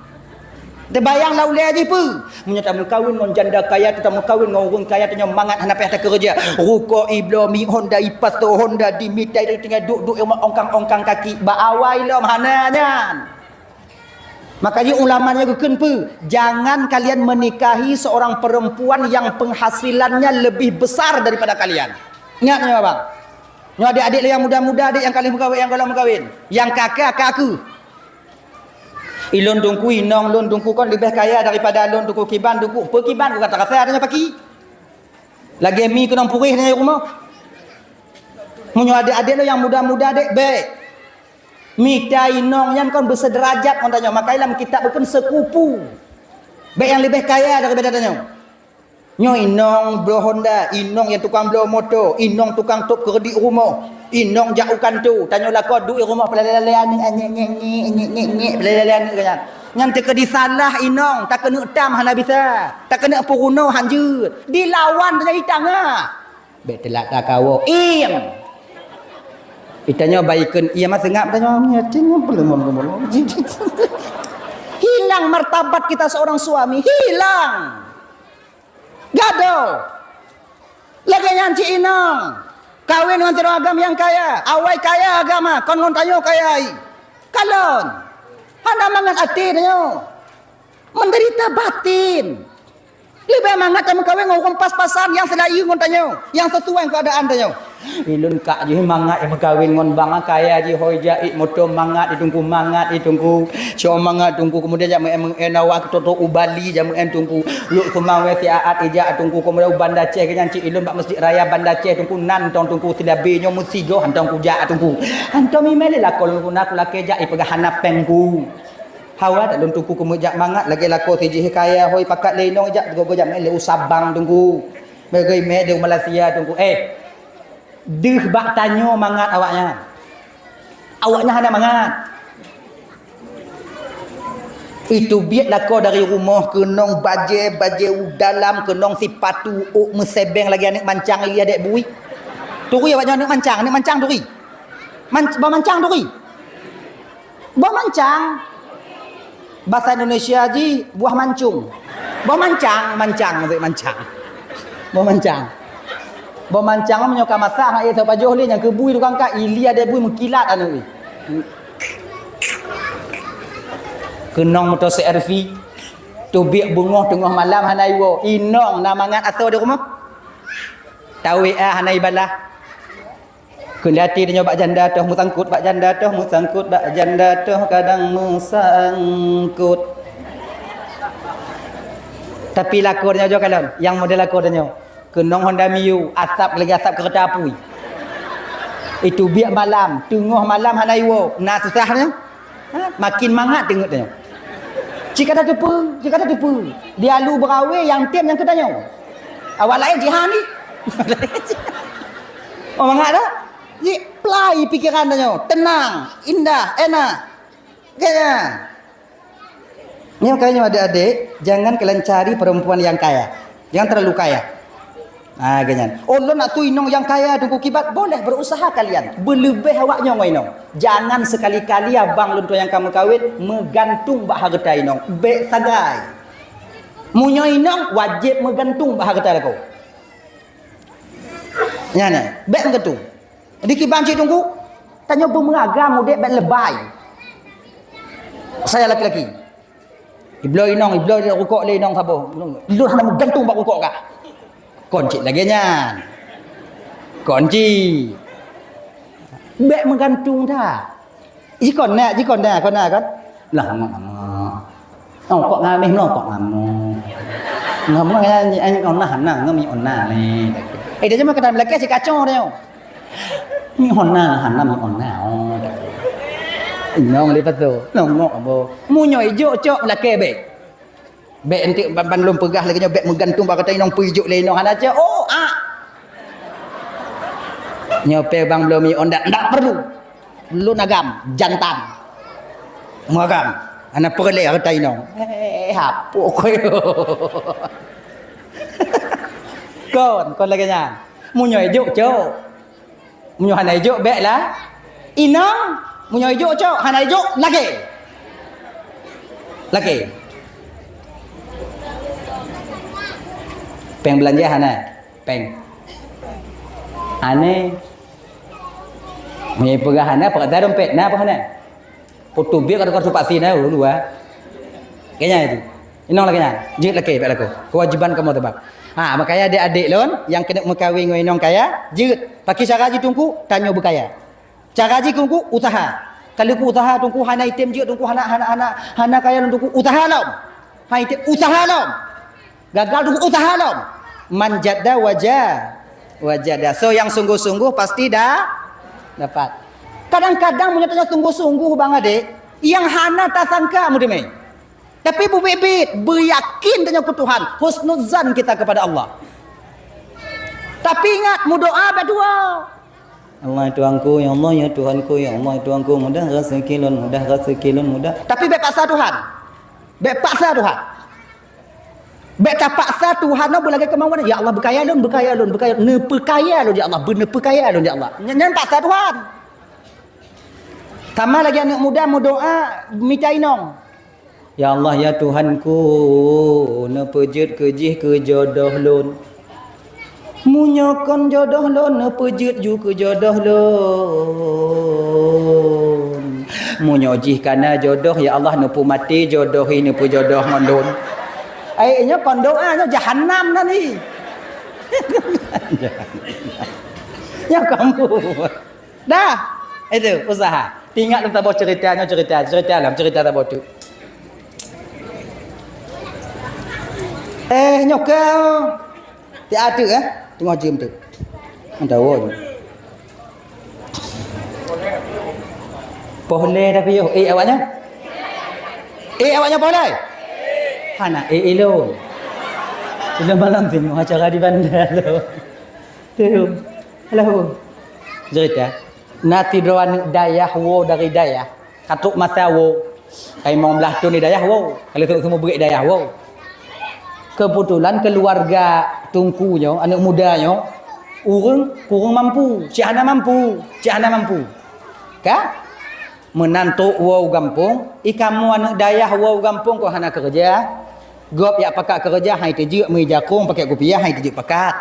Teubayang lam ulée jih peue? Meunyoe tameukawen ngon janda kaya, teutameukawen ngon ureuëng kaya, tanyoe mangat hana payah takeureuja. Rukok ibloe mi Honda ipasoe Honda dimita itu tinggai duek-duek ongkang-ongkang kaki bak awai lom hana nyan. Maka jih ulama nyoe geukheun peue? Jangan kalian menikahi seorang perempuan yang penghasilannya lebih besar daripada kalian. Ingat nyoe, abang. Nyoe adik-adik lôn nyang muda-muda, adik nyang ka lheueh meukawén, nyang gohlom meukawén. Nyang ka keu, ka keu. Ilôn teungku, inong lôn teungku kon leubeh kaya daripada lôn teungku, kiban teungku. Peue kiban, ku ka tarasa tanyoe paki. Lagèe mi keunong puréh tanyoe rumoh. Meunyoe adik-adik lôn nyang muda-muda dek, bèk. Mita inong nyan kon beuseuderajat ngon tanyoe, maka lam kitab geukheun sekupu. Bèk nyang leubeh kaya daripada tanyoe. Nyoe inong bloe Honda, inong nyang tukang bloe moto, inong tukang top keureudit rumoh, inong jak u kantô, tanyoe lakoe duek rumoh, peulale-lale aneuk, nyek, nyek, nyek, peulale-lale aneuk nyan. Nyan teukeudi salah inong, takeuneuk tam hana bisa, takeuneuk peurunoe han jeuet. Dilawan tanyoe di tangah. Bèk teulat takawoe. Iem. Itanyoe baikon iem, seungab tanyoe. Hilang martabat kita seorang suami, hilang. Gadoh. Lagèe nyan cit inong. Kawén ngon sidroe agam nyang kaya. Awai kaya agama, kon ngon tanyoe kaya ai. Kalon. Hana mangat até tanyoe. Menderita batin. Leubeh mangat tameukawen ngon ureueng pas-pasan nyang seulayeue ngon tanyoe, nyang sesuai ngon keuadaan tanyoe. Ilôn kak jih mangat meukawen ngon bang kaya jih, hôi jak, moto mangat di teungku, mangat di teungku. Cok mangat teungku, kemudian jak meu'en, meu'en awak keutôk-tôk u Bali, jak meu'en teungku. Lhok Seumawé siat ijak teungku, kemudian u Banda Aceh, keunyan cit ilôn bak Mesjid Raya Banda Aceh teungku, nan tong teungku silabe nyoe meusigoh hantong kujak teungku. Hantong mimé lé lakoe lôn, na kulakée jak ipeugah hana péng ku. Hawa dak lôn teungku keumeujak mangat lagée lakoe sijih kaya hôi pakat lé inong jak gogo jak meu'en lé u Sabang teungku. Meugeumé di Malaysia teungku. Eh, deuh bak tanyoe mangat awaknyan. Awaknyan hana mangat. Itu biet lakoe dari rumoh keunong bajée, bajée u dalam, keunong sipatu ôk meusebeng lagée aneuk mancang ilia dek bui. Turi awaknyan aneuk mancang, aneuk mancang turi. Man-, bak mancang turi. Boh mancang. Bahasa Indonesia jih buah mancung. Boh mancang, mancang, maksud mancang. Boh mancang. Boh mancang meunyoe ka masak, hak ié teupajoh lé nyang keubui tukang kat, ilia dek bui meukilat aneuk. Keunong moto C R V. Teubiet beungoh teungoh malam hana iwoe. Inong na mangat asoe di rumoh. Tawé a hana ibalah. Kheun lé até tanyoe bak janda toh meusangkot, bak janda toh meusangkot, bak janda toh kadang meusangkot. Tapi lakoe tanyoe jok kalon, nyang model lakoe tanyoe. Keunong Honda Mio, asap lagée asap keureuta apui. Itu biet malam, teungoh malam hana iwoe, na susah nyoe. Ha? Makin mangat teungeut tanyoe. Cit ka tateupeue, cit ka tateupeue. Di alu beurawe nyang tem nyang keu tanyoe. Awak laén jihan ni. Oh, mangat dah? Jih plai pikeran tanyoe. Tenang, indah, enak. Kaya. Nyoe kaya nyoe adik-adik, jangan kalian cari perempuan yang kaya. Jangan terlalu kaya. Ah, ganyan. Oh, lôn nak tui inong nyang kaya teungku kiban, boleh berusaha kalian. Beuleubeh awak nyoe ngon inong. Jangan sekali-kali abang lôn tuan nyang ka meukawen meugantung bak hareuta inong. Bék sagai. Meunyoe inong wajéb meugantung bak hareuta lakoe. Nyan, nyan. Bék meugantung. Di kiban cit teungku, tanyoe beumeuragam udeb bék lebai. Saya laki-laki. Ibloe inong, ibloe rukok lé inong saboh. Lôn hana meugantung bak rukok kah. Kon cit lagée nyan. Kon cit. Bék meugantung that. Jikon na, jikon na, kon na kan. Lah, ngok, ngok. Oh, kok ngameh no, kok ngameh. Ngameh ya, ni ai ona hana, ngami ona ni. Eh, dia cuma kena melakeh si kacau dia. Ni ona hana mi ona. Oh. Inong lepas tu, nong ngok abo. Munyo ijuk cok melakeh be. Bék entik ban, ban lôn peugah lagée nyoe bék meugantung bak kata inong peuijuk lé inong hana cok. Oh, ah. Nyoe pé bang belom mi onda ndak perlu. Lôn agam jantan. Meuagam. Hana peureulée kata inong. Eh, hapok koyo. Kon, kon lagée nyan. Munyoe juk cok. Meunyoe hana ijok, bék lah. Inong, meunyoe ijok, cok. Hana ijok, lakée. Lakée. Péng beulanja hana. Péng. Aneh. Meunyoe peugah hana, peugah dompet na apa hana? Foto biek atau kartu vaksin na dulu ah. Kayaknya itu. Inong lagèe nyan. Jeuet lakèe, bèk lakoe. Kewajiban kamoe teubab. Ha, makanya adék-adék lôn nyang keuneuk meukawen ngon inong kaya, jeuet. Pakri cara jih Teungku, tanyoe beukaya. Cara jih Teungku, usaha. Kalau ku usaha Teungku hana item jeuet, Teungku hana, hana, hana, hana kaya lôn Teungku, usaha lom. Hai item, usaha lom. Gagal Teungku, usaha lom. Man jadda waja-, wajada. So nyang sungguh-sungguh pasti dah dapat. Kadang-kadang meunyoe tanyoe sungguh-sungguh bang adék, nyang hana tasangka meuteumé. Tapi beubiet-biet, beuyakin tanyoe keu Tuhan, husnuzan kita kepada Allah. Tapi ingat, meudoa bèk dua. Allah ya Tuhanku, ya Allah ya Tuhanku, ya Allah ya Tuhanku, mudah rezeki lôn, mudah rezeki lôn, mudah. Tapi bèk paksa Tuhan. Bèk paksa Tuhan. Bèk tapaksa Tuhan nyoe beulagèe keumauan. Ya Allah, beukaya lôn, beukaya lôn, beukaya lôn. Neupeukaya lôn, ya Allah, beuneupeukaya lôn, ya Allah. Nyan, nyan paksa Tuhan. Sama lagèe aneuk muda meudoa mita inong. Ya Allah, ya Tuhanku, neupeujeuet keu jih keu jodoh lôn. Meunyoe kon jodoh lôn, neupeujeuet ju keu jodoh lôn. Meunyoe jih kana jodoh, ya Allah, neupeumaté jodoh hi neupeujodoh ngon lôn. Ai, nyoe kon doa, nyoe jahanam nan hi. Nyoe kamu. Dah. Itu usaha. Ingat lôn saboh cerita, nyoe cerita, cerita lom, cerita saboh tu. Eh, nyoe keu. Ti ateuh, eh? Teungoh jeuem tu. Anda wo. Poh lé tapi yo, eh, awaknya? Eh, awaknya poh lé? Hana, eh, ilôn. Ilôn malam tu nyoe acara di bandar tu. Tu. Halo. Cerita. Na sidroe aneuk dayah wo dari dayah. Ka trok masa wo. Ka limong blaih thon di dayah wo. Ka lheueh trok seumeubeuet dayah wo. Keubeutulan keuluwarga Teungku nyoe, aneuk muda nyoe, ureueng kureueng mampu, cit hana mampu, cit hana mampu. Ka? Meunan trok wo u gampông, i kamoe aneuk dayah wo u gampông kon hana keureuja. Gob jak pakat keureuja, han jeuet teujeuet, meuija krueng pakèk kupiah, han jeuet teujeuet pakat.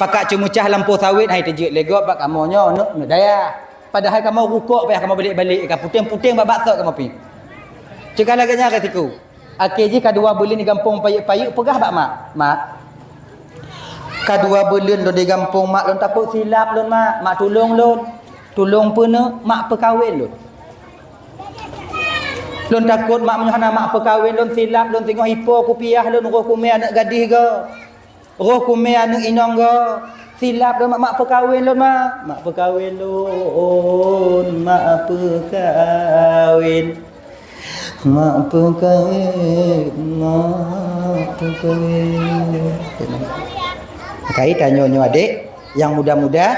Pakat ceumeucah lampôh sawét, han jeuet teujeuet lé gob bak kamoe nyoe, aneuk, aneuk dayah. Padahai kamoe rukok payah kamoe balek-balek, ka puténg-puténg bak baksot kamoe pi. Cit ka lagèe nyan resiko. Akhé jih ka dua buleuen di gampông payeuek-payeuek peugah bak mak, "Mak, ka dua buleuen lôn di gampông, Mak, lôn takot silap lôn, Mak. Mak, tulông lôn. Tulông peuneuk, Mak, peukawen lôn. Lôn takot, Mak, meunyoe hana Mak peukawen lôn, silap lôn, singoh ipo kupiah lôn, roh kumé aneuk gadih goe." Roh kumé aneuk inong goe, silap lôn, mak, mak peukawen lôn, mak. Mak peukawen lôn, mak peukawen. Mak peukawen, mak peukawen. Kai tanyoe nyoe adék, nyang muda-muda,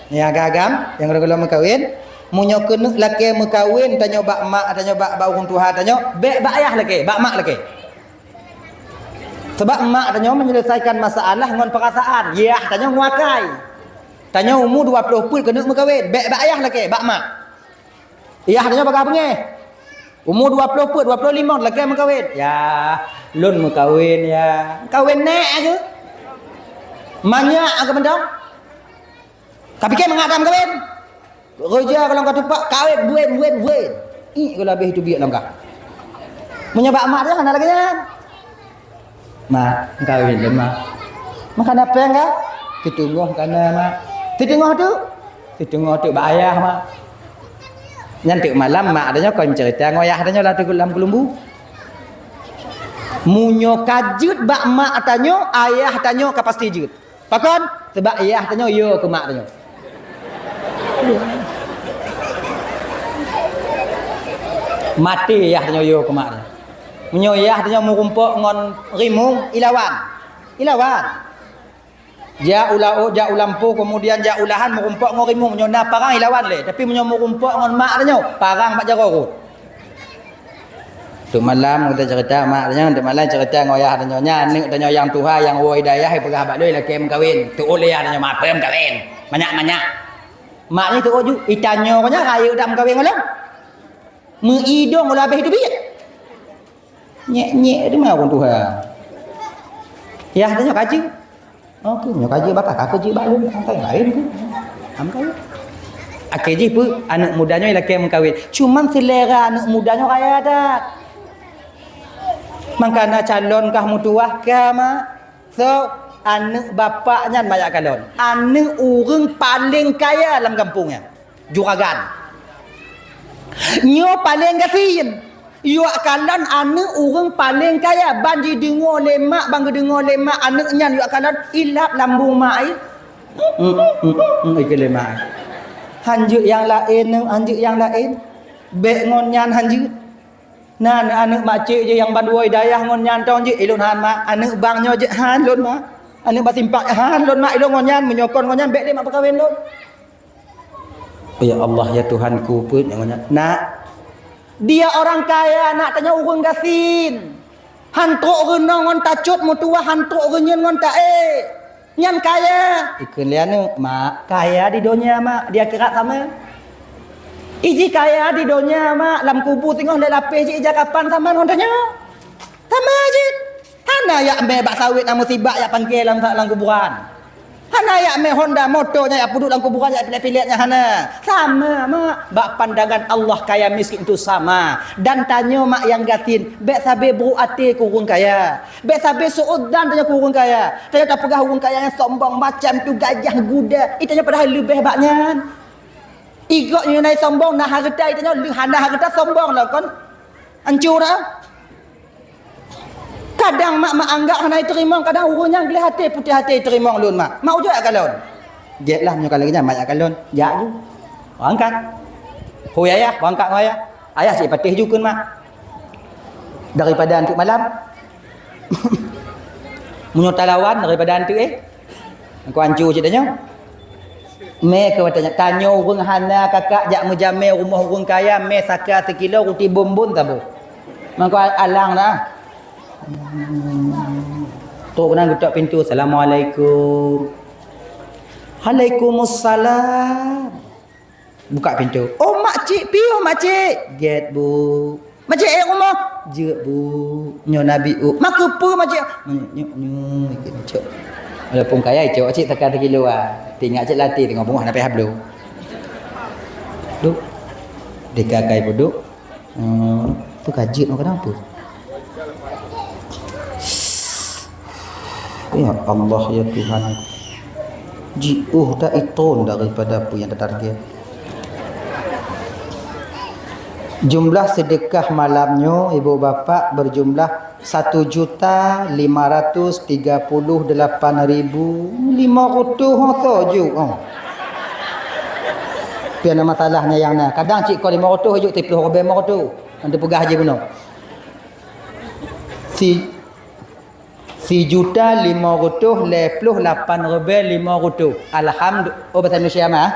nyang agam-agam, nyang gohlom-gohlom meukawen. Meunyoe keuneuk lakèe meukawen, tanyoe bak mak, tanyoe bak, bak ureueng tuha tanyoe, bèk bak ayah lakèe, bak mak lakèe. Sabab mak tanyoe menyelesaikan masalah ngon perasaan, yah tanyoe ngon akai. Tanyoe umu dua ploh peuet keuneuk meukawen, bèk bak yah lakèe, bak mak. Yah tanyoe bagah beungèh. Umu dua ploh peuet, dua ploh limong lakèe meukawen. Yah, lôn meukawen, yah. Kawen nèk keuh? Manyak keuh mantong? Ka pike mangat that meukawen? Roja golom ka tupak, kawen, buen, buen, buen. Ih, golom habéh teubiet lom ka. Meunyoe bak mak teuh hana lagèe nyan. Mak, kawen lôn, Mak. Mak kana péng ka? Siteungoh kana, Mak. Siteungoh tu? Siteungoh tu bak ayah, Mak. Nyan teuk malam mak tanyoe kon cerita ngon ayah tanyoe lam teugul lam keulumbu. Meunyoe ka jeuet bak mak tanyoe, ayah tanyoe ka pasti jeuet. Pakon? Sabab yah tanyoe yo keu mak tanyoe. Maté yah tanyoe yo keu mak tanyoe. Meunyoe yah tanyoe meurumpok ngon rimueng, ilawan. Ilawan. Jak u laôt, jak u lampôh, keumudian jak u lahan meurumpok ngon rimueng. Meunyoe na parang ilawan lé, tapi meunyoe meurumpok ngon mak tanyoe, parang bak jaroe rot. Teuk malam geutanyoe cerita mak tanyoe, teuk malam cerita ngon yah tanyoe. Nyan aneuk tanyoe nyang tuha nyang woe di dayah, peugah bak lôn lakèe meukawen. Teuôt lé yah tanyoe, "Mak, peue meukawen? Manyak-manyak." Mak nyoe teuôt ju, "Itanyoe nyan rayeuk that meukawen ngon lôn? Meuidong lôn habéh teubiet." Nyek-nyek di ma ureueng tuha. Yah tanyoe ka jeuet. Oke, nyoe ka jeuet bak kah, ka jeuet bak lôn, angkai laén keuh. Angkai. Akhé jih peue, aneuk muda nyoe lakèe meukawen. Cuman selera aneuk muda nyoe raya that. Mangkana calon kah meutuwah ka, mak. So, aneuëk bapak nyan mak jak kalon. Aneuëk ureuëng paleng kaya lam gampông nyan. Juragan. Nyoe paleng gasien. Jak kalon aneuëk ureuëng paleng kaya. Ban jideungoe lé mak, ban geudeungoe lé mak aneuëk nyan jak kalon, ilap lambông mak ai. Hmm, hmm, hmm, hmm, ikeu lé mak ai. Han jeuet nyang laén, han jeuet nyang laén. Bék ngon nyan han jeuet. Na aneuëk makcik jih nyang bandua dayah ngon nyan tong jih, ilôn han mak, aneuëk bang nyoe jih han lôn mak, aneuëk bak simpang han lôn mak, ilôn ngon nyan, meunyoe kon ngon nyan bék lé mak peukawen lôn. Ya Allah, ya Tuhanku, peue nyoe ngon nyan. Nak, dia orang kaya, nak, tanyoe ureuëng gasien. Han trok reunoe ngon tacot meutuwah, han trok reunyeun ngon taék. Nyan kaya. Ikheun lé aneuëk, "Mak, kaya di donya, mak, di akhirat sama." Iji kaya di donya, mak, lam kubu singoh lé lapéh jih ija kapan sama ngon tanyoe. Sama jih. Hana jak mé bak sawét nyang meusibak jak pangke lam, lam kuburan. Hana jak mé Honda moto nyang jak peuduek lam kuburan jak pilek-pilek nyan hana. Sama, mak. Bak pandangan Allah kaya miskin itu sama. Dan tanyoe mak nyang gasien, bék sabe buruk até keu ureuëng kaya. Bék sabe su'udzan tanyoe keu ureuëng kaya. Tanyoe tapeugah ureuëng kaya nyang sombong macam tu, gajah guda. Itanyoe padahai leubeh bak nyan. Igok nyoe na sombong, na hareuta, itanyoe lheueh hana hareuta sombong lah kon. Ancu dah. Kadang mak, mak anggap hana iteurimong, kadang ureuëng nyang gleh até, putéh até iteurimong lôn mak. Mak ujoe jak kalon. Jeuet lah meunyoe ka lagée nyan mak jak kalon. Jak ju. Berangkat. Hui ayah, berangkat ngon ayah. Ayah cit patéh ju kheun mak. Daripada antuk malam. Meunyoe talawan daripada antuk, eh. Engkau ancu cit tanyoe. Mé keu watée nyan, tanyoe ureuëng hana kakak jak meujamé rumoh ureuëng kaya, mé saka sikilo ruti bonbon saboh. Mangko alang dah. Trok keunan geutok pintoe, "Assalamualaikum." "Waalaikumsalam." Buka pintoe. "Oh, makcik, piôh makcik." "Gét, Bu." "Makcik, ék rumoh?" "Jeuet, Bu." "Nyoe Nabi, U." "Makeupeue makcik?" "Nyoe, nyoe, nyoe." Walaupun kaya, cok cit takah sikilo ah. Teuingat cit latih teungoh beungoh hana payah bloe. Duek. Deka kai peuduek. Hmm, peue ka jeuet nyoe kadang peue? Ya Allah, ya Tuhan. Jiôh dak iton daripada peue nyang tatarget. Jumlah sedekah malam nyoe, ibu bapak, berjumlah satu juta lima ratus tiga puluh delapan ribu lima ratus ho soe ju, oh. Pian masalahnya nyang na. Kadang cit ko lima ratus ju, tiplôh ribèe lima ratus. Nanti peugah je bunoe. Si, sijuta lima ratus lhèe plôh lapan ribèe lima ratus. Alhamdu-, oh, bahasa Indonesia mah.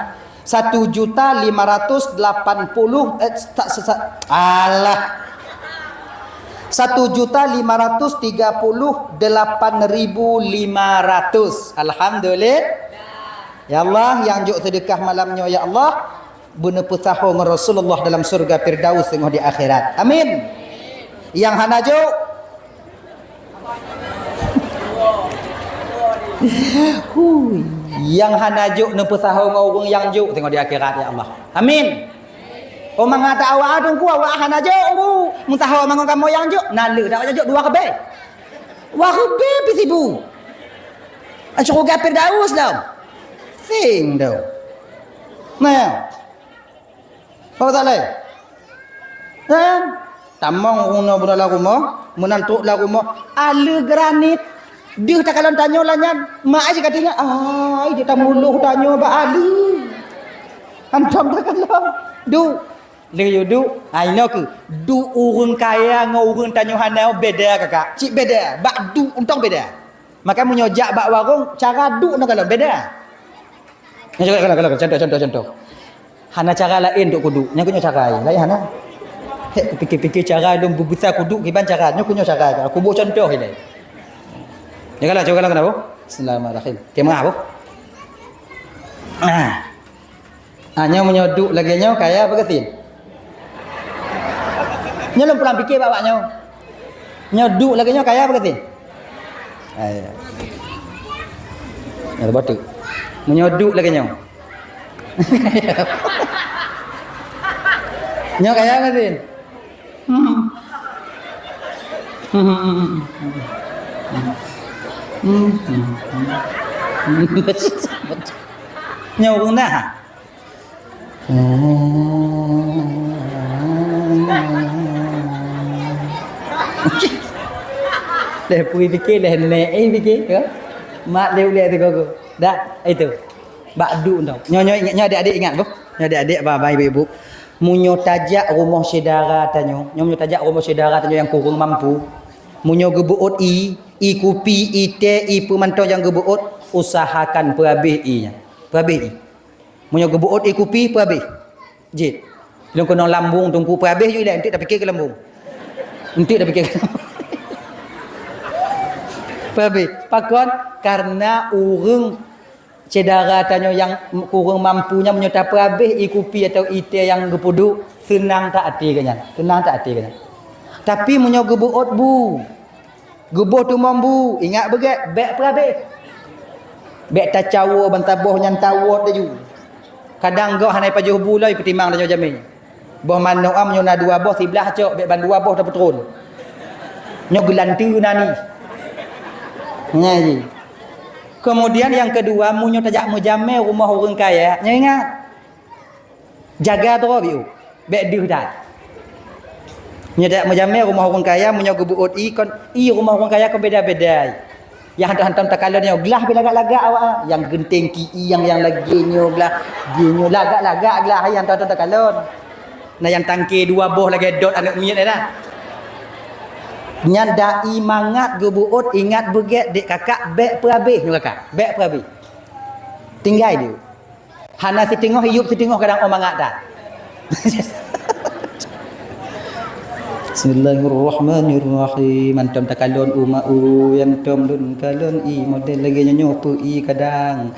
Satu juta lima ratus delapan puluh, eh, sa-, sa-, sa-, alah. Satu juta lima ratus tiga puluh delapan ribu lima ratus. Alhamdulillah. Ya Allah, nyang jok sedekah malam nyoe, ya Allah, beuneupeusaho ngon Rasulullah dalam syurga Firdaus teungoh di akhirat. Amin. Nyang hana jok, hui, nyang hana jok neupeusaho ngon ureuëng nyang jok teungoh di akhirat, ya Allah. Amin. Oh, mangat awak teungku, awak hana jok, teungku. Meusaho mangat kamoe nyang jok, na le dak jok dua ribèe. Dua ribèe pih sibu. Syurga Firdaus lom. Sing tu. Nah. Apa tak lé? Kan? Tamong ureuëng nyoe bunoe lam rumoh, meunan trok lam rumoh, ale granit. Deuh takalon tanyoe lagèe nyan, mak ai ka teuingat, ai, jeuet tamuluh tanyoe bak ale. Hantom takalon. Duek. Lheueh yue duek, ha, inoe keuh. Duek ureuëng kaya ngon ureuëng tanyoe hana beda, kakak. Cit beda. Bak duek untông beda. Maka meunyoe jak bak warong, cara duek ngon kalon beda. Nyoe contoh, contoh, contoh, contoh, contoh. Hana cara laén untuk kuduek. Nyoe keuh nyoe cara laén hana. Hek, pikir-pikir cara lôn beubisa kuduek kiban cara. Nyoe keuh nyoe cara. Aku buat contoh ilèe. Nyoe kalau, cuba kalau kenapa? Bismillahirrahmanirrahim. Okey, meuah, Bu. Ah. Ah, nyoe meunyoe duek lagèe nyoe, kaya apa gasien? Nyoe lôn pulang pikir bak awak nyoe. Nyoe duek lagèe nyoe, kaya apa gasien? Kaya. Nyoe batuk. Meunyoe duek lagèe nyoe. Nyoe kaya apa gasien? Hmm. Nyoe ureueng na. Lheuh pui pike, lheuh nèk, eh, pike, ya. Mak lheuh ulèe sigoe-goe. Dak, itu. Bak duek nyoe. Nyoe, nyoe, nyoe adik-adik ingat, boh. Nyoe adik-adik, abang-abang, ibu-ibu. Meunyoe tajak rumoh syedara tanyoe, nyoe meunyoe tajak rumoh syedara tanyoe nyang kureueng mampu, meunyoe geubeuôt ie, ie kupi, ie teh, ie peue mantong nyang geubeuôt, usahakan peuhabéh ie nyan. Peuhabéh ie. Meunyoe geubeuôt ie kupi, peuhabéh. Jeuet. Lôn keunong lambung teungku, peuhabéh ju ilèe, enteuk tapike keu lambung. Enteuk tapike keu lambung. Peuhabéh. Pakon? Karena ureueng syedara tanyoe nyang kureueng mampu nyan, meunyoe tapeuhabéh ie kupi atawa ie teh nyang geupeuduek, seunang that até geuh nyan. Seunang that até geuh nyan. Tapi meunyoe geubeuôt bu, geuboh teumom bu, ingat beugèt, bèk peuhabéh. Bèk tacawoe ban saboh nyan tawot laju. Kadang gob hana jipajoh bu lom, peutimang tanyoe jamèe. Boh manok am nyoe na dua boh, siblah cok, bèk ban dua boh tapeutron. Nyoe geulanteue na ni. Nyan jih. Kemudian nyang keudua, meunyoe tajak meujamèe rumoh ureueng kaya, nyoe ingat. Jaga droe biôh. Bèk deuh that. Nyoe tajak meujamèe rumoh ureueng kaya, meunyoe geubeuôt ie kon, ie rumoh ureueng kaya kon beda-beda. Nyang hantom-hantom takalon nyoe, glah pih lagak-lagak awak, ah. Nyang geunteng ki ie, nyang, nyang lagèe nyoe glah, lagèe nyoe lagak-lagak glah, nyang hantom-hantom takalon. Na nyang tangke dua boh lagèe dot aneuk miet nyan. Nyan dai mangat geubeuôt, ingat beugèt, dek kakak, bèk peuhabéh nyoe kakak, bèk peuhabéh. Tinggai deuh. Hana siteungoh iyup, siteungoh kadang 'oh mangat that. Bismillahirrahmanirrahim. Hantom takalon u ma u, hantom lôn kalon ie model lagèe nyoe, nyoe peue ie kadang.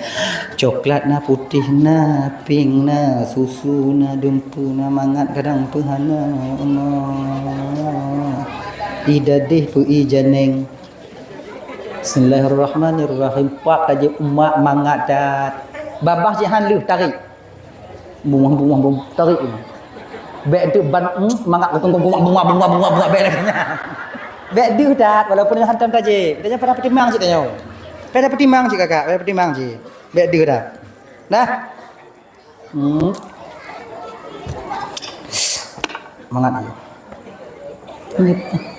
Coklat na, putéh na, pink na, susu na, dumpeue na, mangat kadang peue hana, ya Allah. Ie dadeh peue ie janeng. Bismillahirrahmanirrahim. Pap tajak umat mangat that. Babah jihan lheueh tarék. Bungah, bungah, bungah, tarék. Bèk enteuk ban, hmm, mangat geutung bungah, bungah, bungah, bungah, bungah, bèk lagèe nyan. Bèk deuh that, walaupun nyoe hantom tajak. Tanyoe payah peutimang cit tanyoe. Payah peutimang cit kakak, payah peutimang cit. Bèk deuh that. Nah. Hmm. Mangat.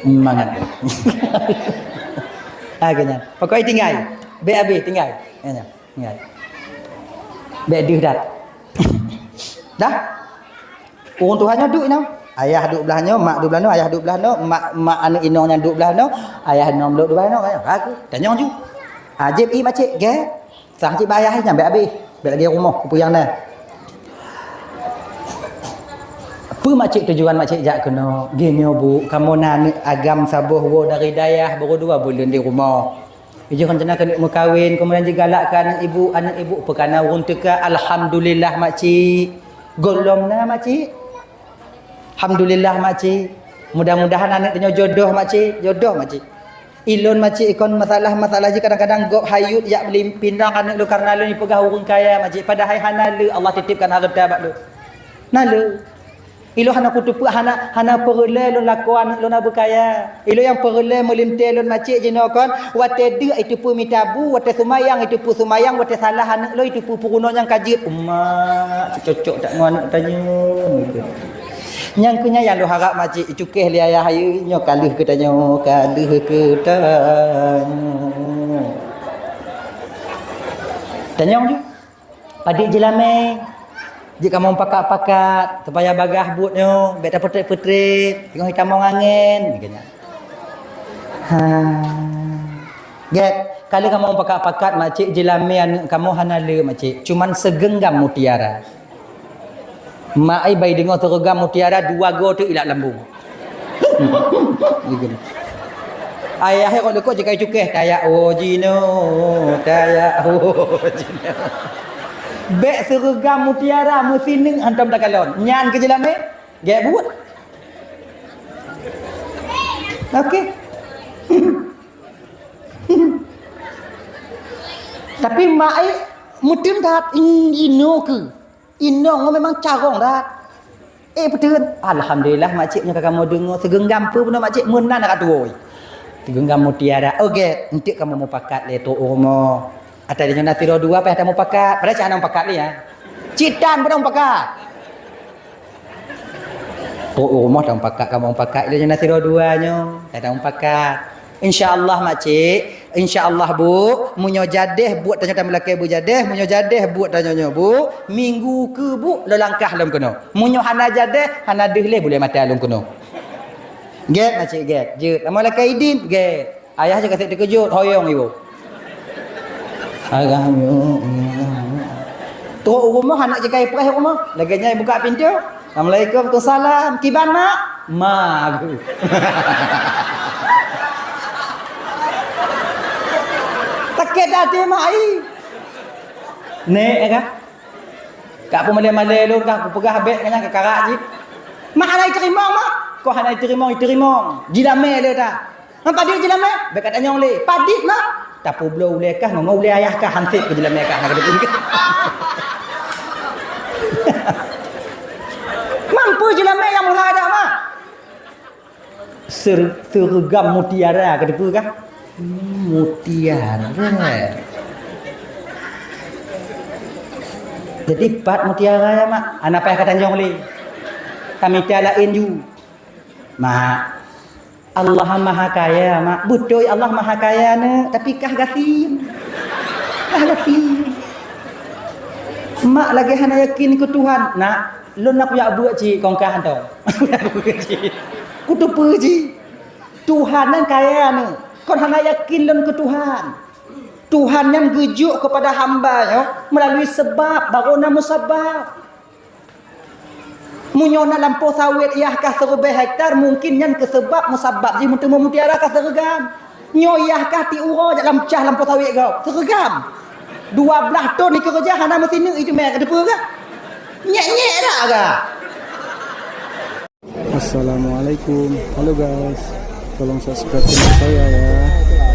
Mangat. Ah, geuh nyan. Pokoknya tinggai. Bèk habéh, tinggai. Ya, ya. Tinggai. Bèk deuh that. Dah? Ureueng tuha nyoe duek nyoe. Ayah duek blah nyoe, mak duek blah nyoe, ayah duek blah nyoe, mak, mak aneuk inong nyan duek blah nyoe, ayah inong lôn duek blah nyoe. Aku, tanyong ju. Ah, jieb ie makcik, gèt. Sang cit bak ayah nyan bèk habéh, bèk lagèe rumoh kupeue nyang na. Peue makcik tujuan makcik jak keunoe? Geuh nyoe, Bu, kamoe na aneuk agam saboh woe dari dayah, baru dua buleuen di rumoh. Jih rencana keuneuk meukawen, keumudian jigalak keu aneuk ibu, aneuk ibu peukana ureueng teuka, alhamdulillah makcik. Gohlom na makcik. Alhamdulillah makcik. Mudah-mudahan aneuk tanyoe jodoh makcik, jodoh makcik. Ilôn makcik ikon masalah-masalah jih kadang-kadang gob hayut jak beulimpi nang aneuk lôn karena lôn jipeugah ureueng kaya makcik, padahai hana le Allah titipkan hareuta bak lôn. Na le. Ilôn hana kuteupeue, hana, hana peureulèe lôn lakoe aneuk lôn hana beukaya. Ilôn nyang peureulèe meulintèe lôn makcik jinoe kon, watèe deuk jiteupeue mita bu, watèe seumayang jiteupeue seumayang, watèe salah aneuk lôn jiteupeue peurunoe nyang ka jeuet. Umak, cocok that ngon aneuk tanyoe. Nyang keu nyan nyang lôn harap makcik, icukéh lé ayah ayeu, nyoe ka lheueh keu tanyoe, ka lheueh keu tanyoe. Tanyong ju. Padit jeulamé, jeuet kamoe pakat-pakat, supaya bagaih buet nyoe, bèk tapeutrét-peutrét, teungoh jitamong angén, geuh nyan. Ha. Gèt, ka lheueh kamoe pakat-pakat, makcik, jeulamé aneuk kamoe hana le, makcik, cuman seugeunggam mutiara. Mak ai bai deungoe seugeunggam mutiara, dua goe teuk ilat lambung. Ayah kok deukok jikai cukéh, tayak woe jinoe, tayak woe jinoe. Bèk seugeunggam mutiara meusineuk hantom takalon. Nyan keu jeulamé, gèt buet. Oke. Tapi mak ai meuteun that, inoe keu. Inong memang carông that. Eh, peuteun. Alhamdulillah, makcik, nyoe ka kamoe deungoe. Seugeunggam peue bunoe, makcik, meunan ka tuwoe. Genggam mutiara. Oh, gét, enteuk kamoe mupakat lé trok u rumoh. Ata tanyoe na sidroe dua, payah tamupakat. Padahai cit hana mupakat lé, ya. Cit tan pun mupakat. Trok u rumoh tamupakat, kamoe mupakat. Ata tanyoe na sidroe dua nyoe, payah tamupakat. Insya Allah, makcik. Insya Allah, Bu. Meunyoe jadéh buet tanyoe, tameulakée beujadéh. Meunyoe jadéh buet tanyoe nyoe, Bu, minggu keu, Bu, lôn langkah lom keunoe. Meunyoe hana jadéh, hana deuh lé buleuen mata lôn keunoe. Gét, makcik, gét. Jeuet. Amoe lakée idin, gét. Ayah cit ka sép teukeujot, hoyong iboh. Agak, trok u rumoh, aneuk cit ka ipreh u rumoh. Lagée nyan ibuka pintoe. "Assalamualaikum." "Waalaikumsalam." "Kiban, Mak?" "Ma." Sakét até mak ai. Nek, ya kan? Ka peumalée-malée lôn kah, kupeugah bék nyan keu karak jih. "Mak, hana iteurimong, Mak." "Kon hana iteurimong, iteurimong. Jilamé lé ta." "Ngon padit jilamé?" "Bék katanyong lé." "Padit, Mak." Tapeubloe ulée kah, ngon ulée ayah kah, han sép keu jilamé kah, na keudeung. Mampu jilamé nyang meuhadap, Mak. Ser-, seureugam mutiara, ka teupeue kah? Hmm, mutiara. Jadi, pat mutiara ya, Mak? Hana payah katanyong lé. Tamita laén ju. Mak, Allah Maha Kaya, Mak. Beutôi Allah Maha Kaya, Neuk, tapi kah gasien. Kah gasien. Mak lagée hana yakin keu Tuhan. Nak, lôn na kujak beuet cit kong kah hantom. Kujak beuet cit. Kuteupeue cit. Tuhan nyan kaya, Neuk. Kon hana yakin lôn keu Tuhan. Tuhan nyan geujok keupada hamba nyoe meulalui seubab, barô na musabab. Meunyoe na lampôh sawét yah kah siribée hektar, mungkin nyan keu seubab musabab jih meuteumé mutiara kah seureugam. Nyoe yah kah tiep uroe jak lam cah lampôh sawét gob, seureugam. Dua blaih thon ikeureuja hana meusineuk iteumé, ka teupeue kah? Nyék-nyék dak kah? Assalamualaikum. Halo guys, tolong subscribe channel saya ya.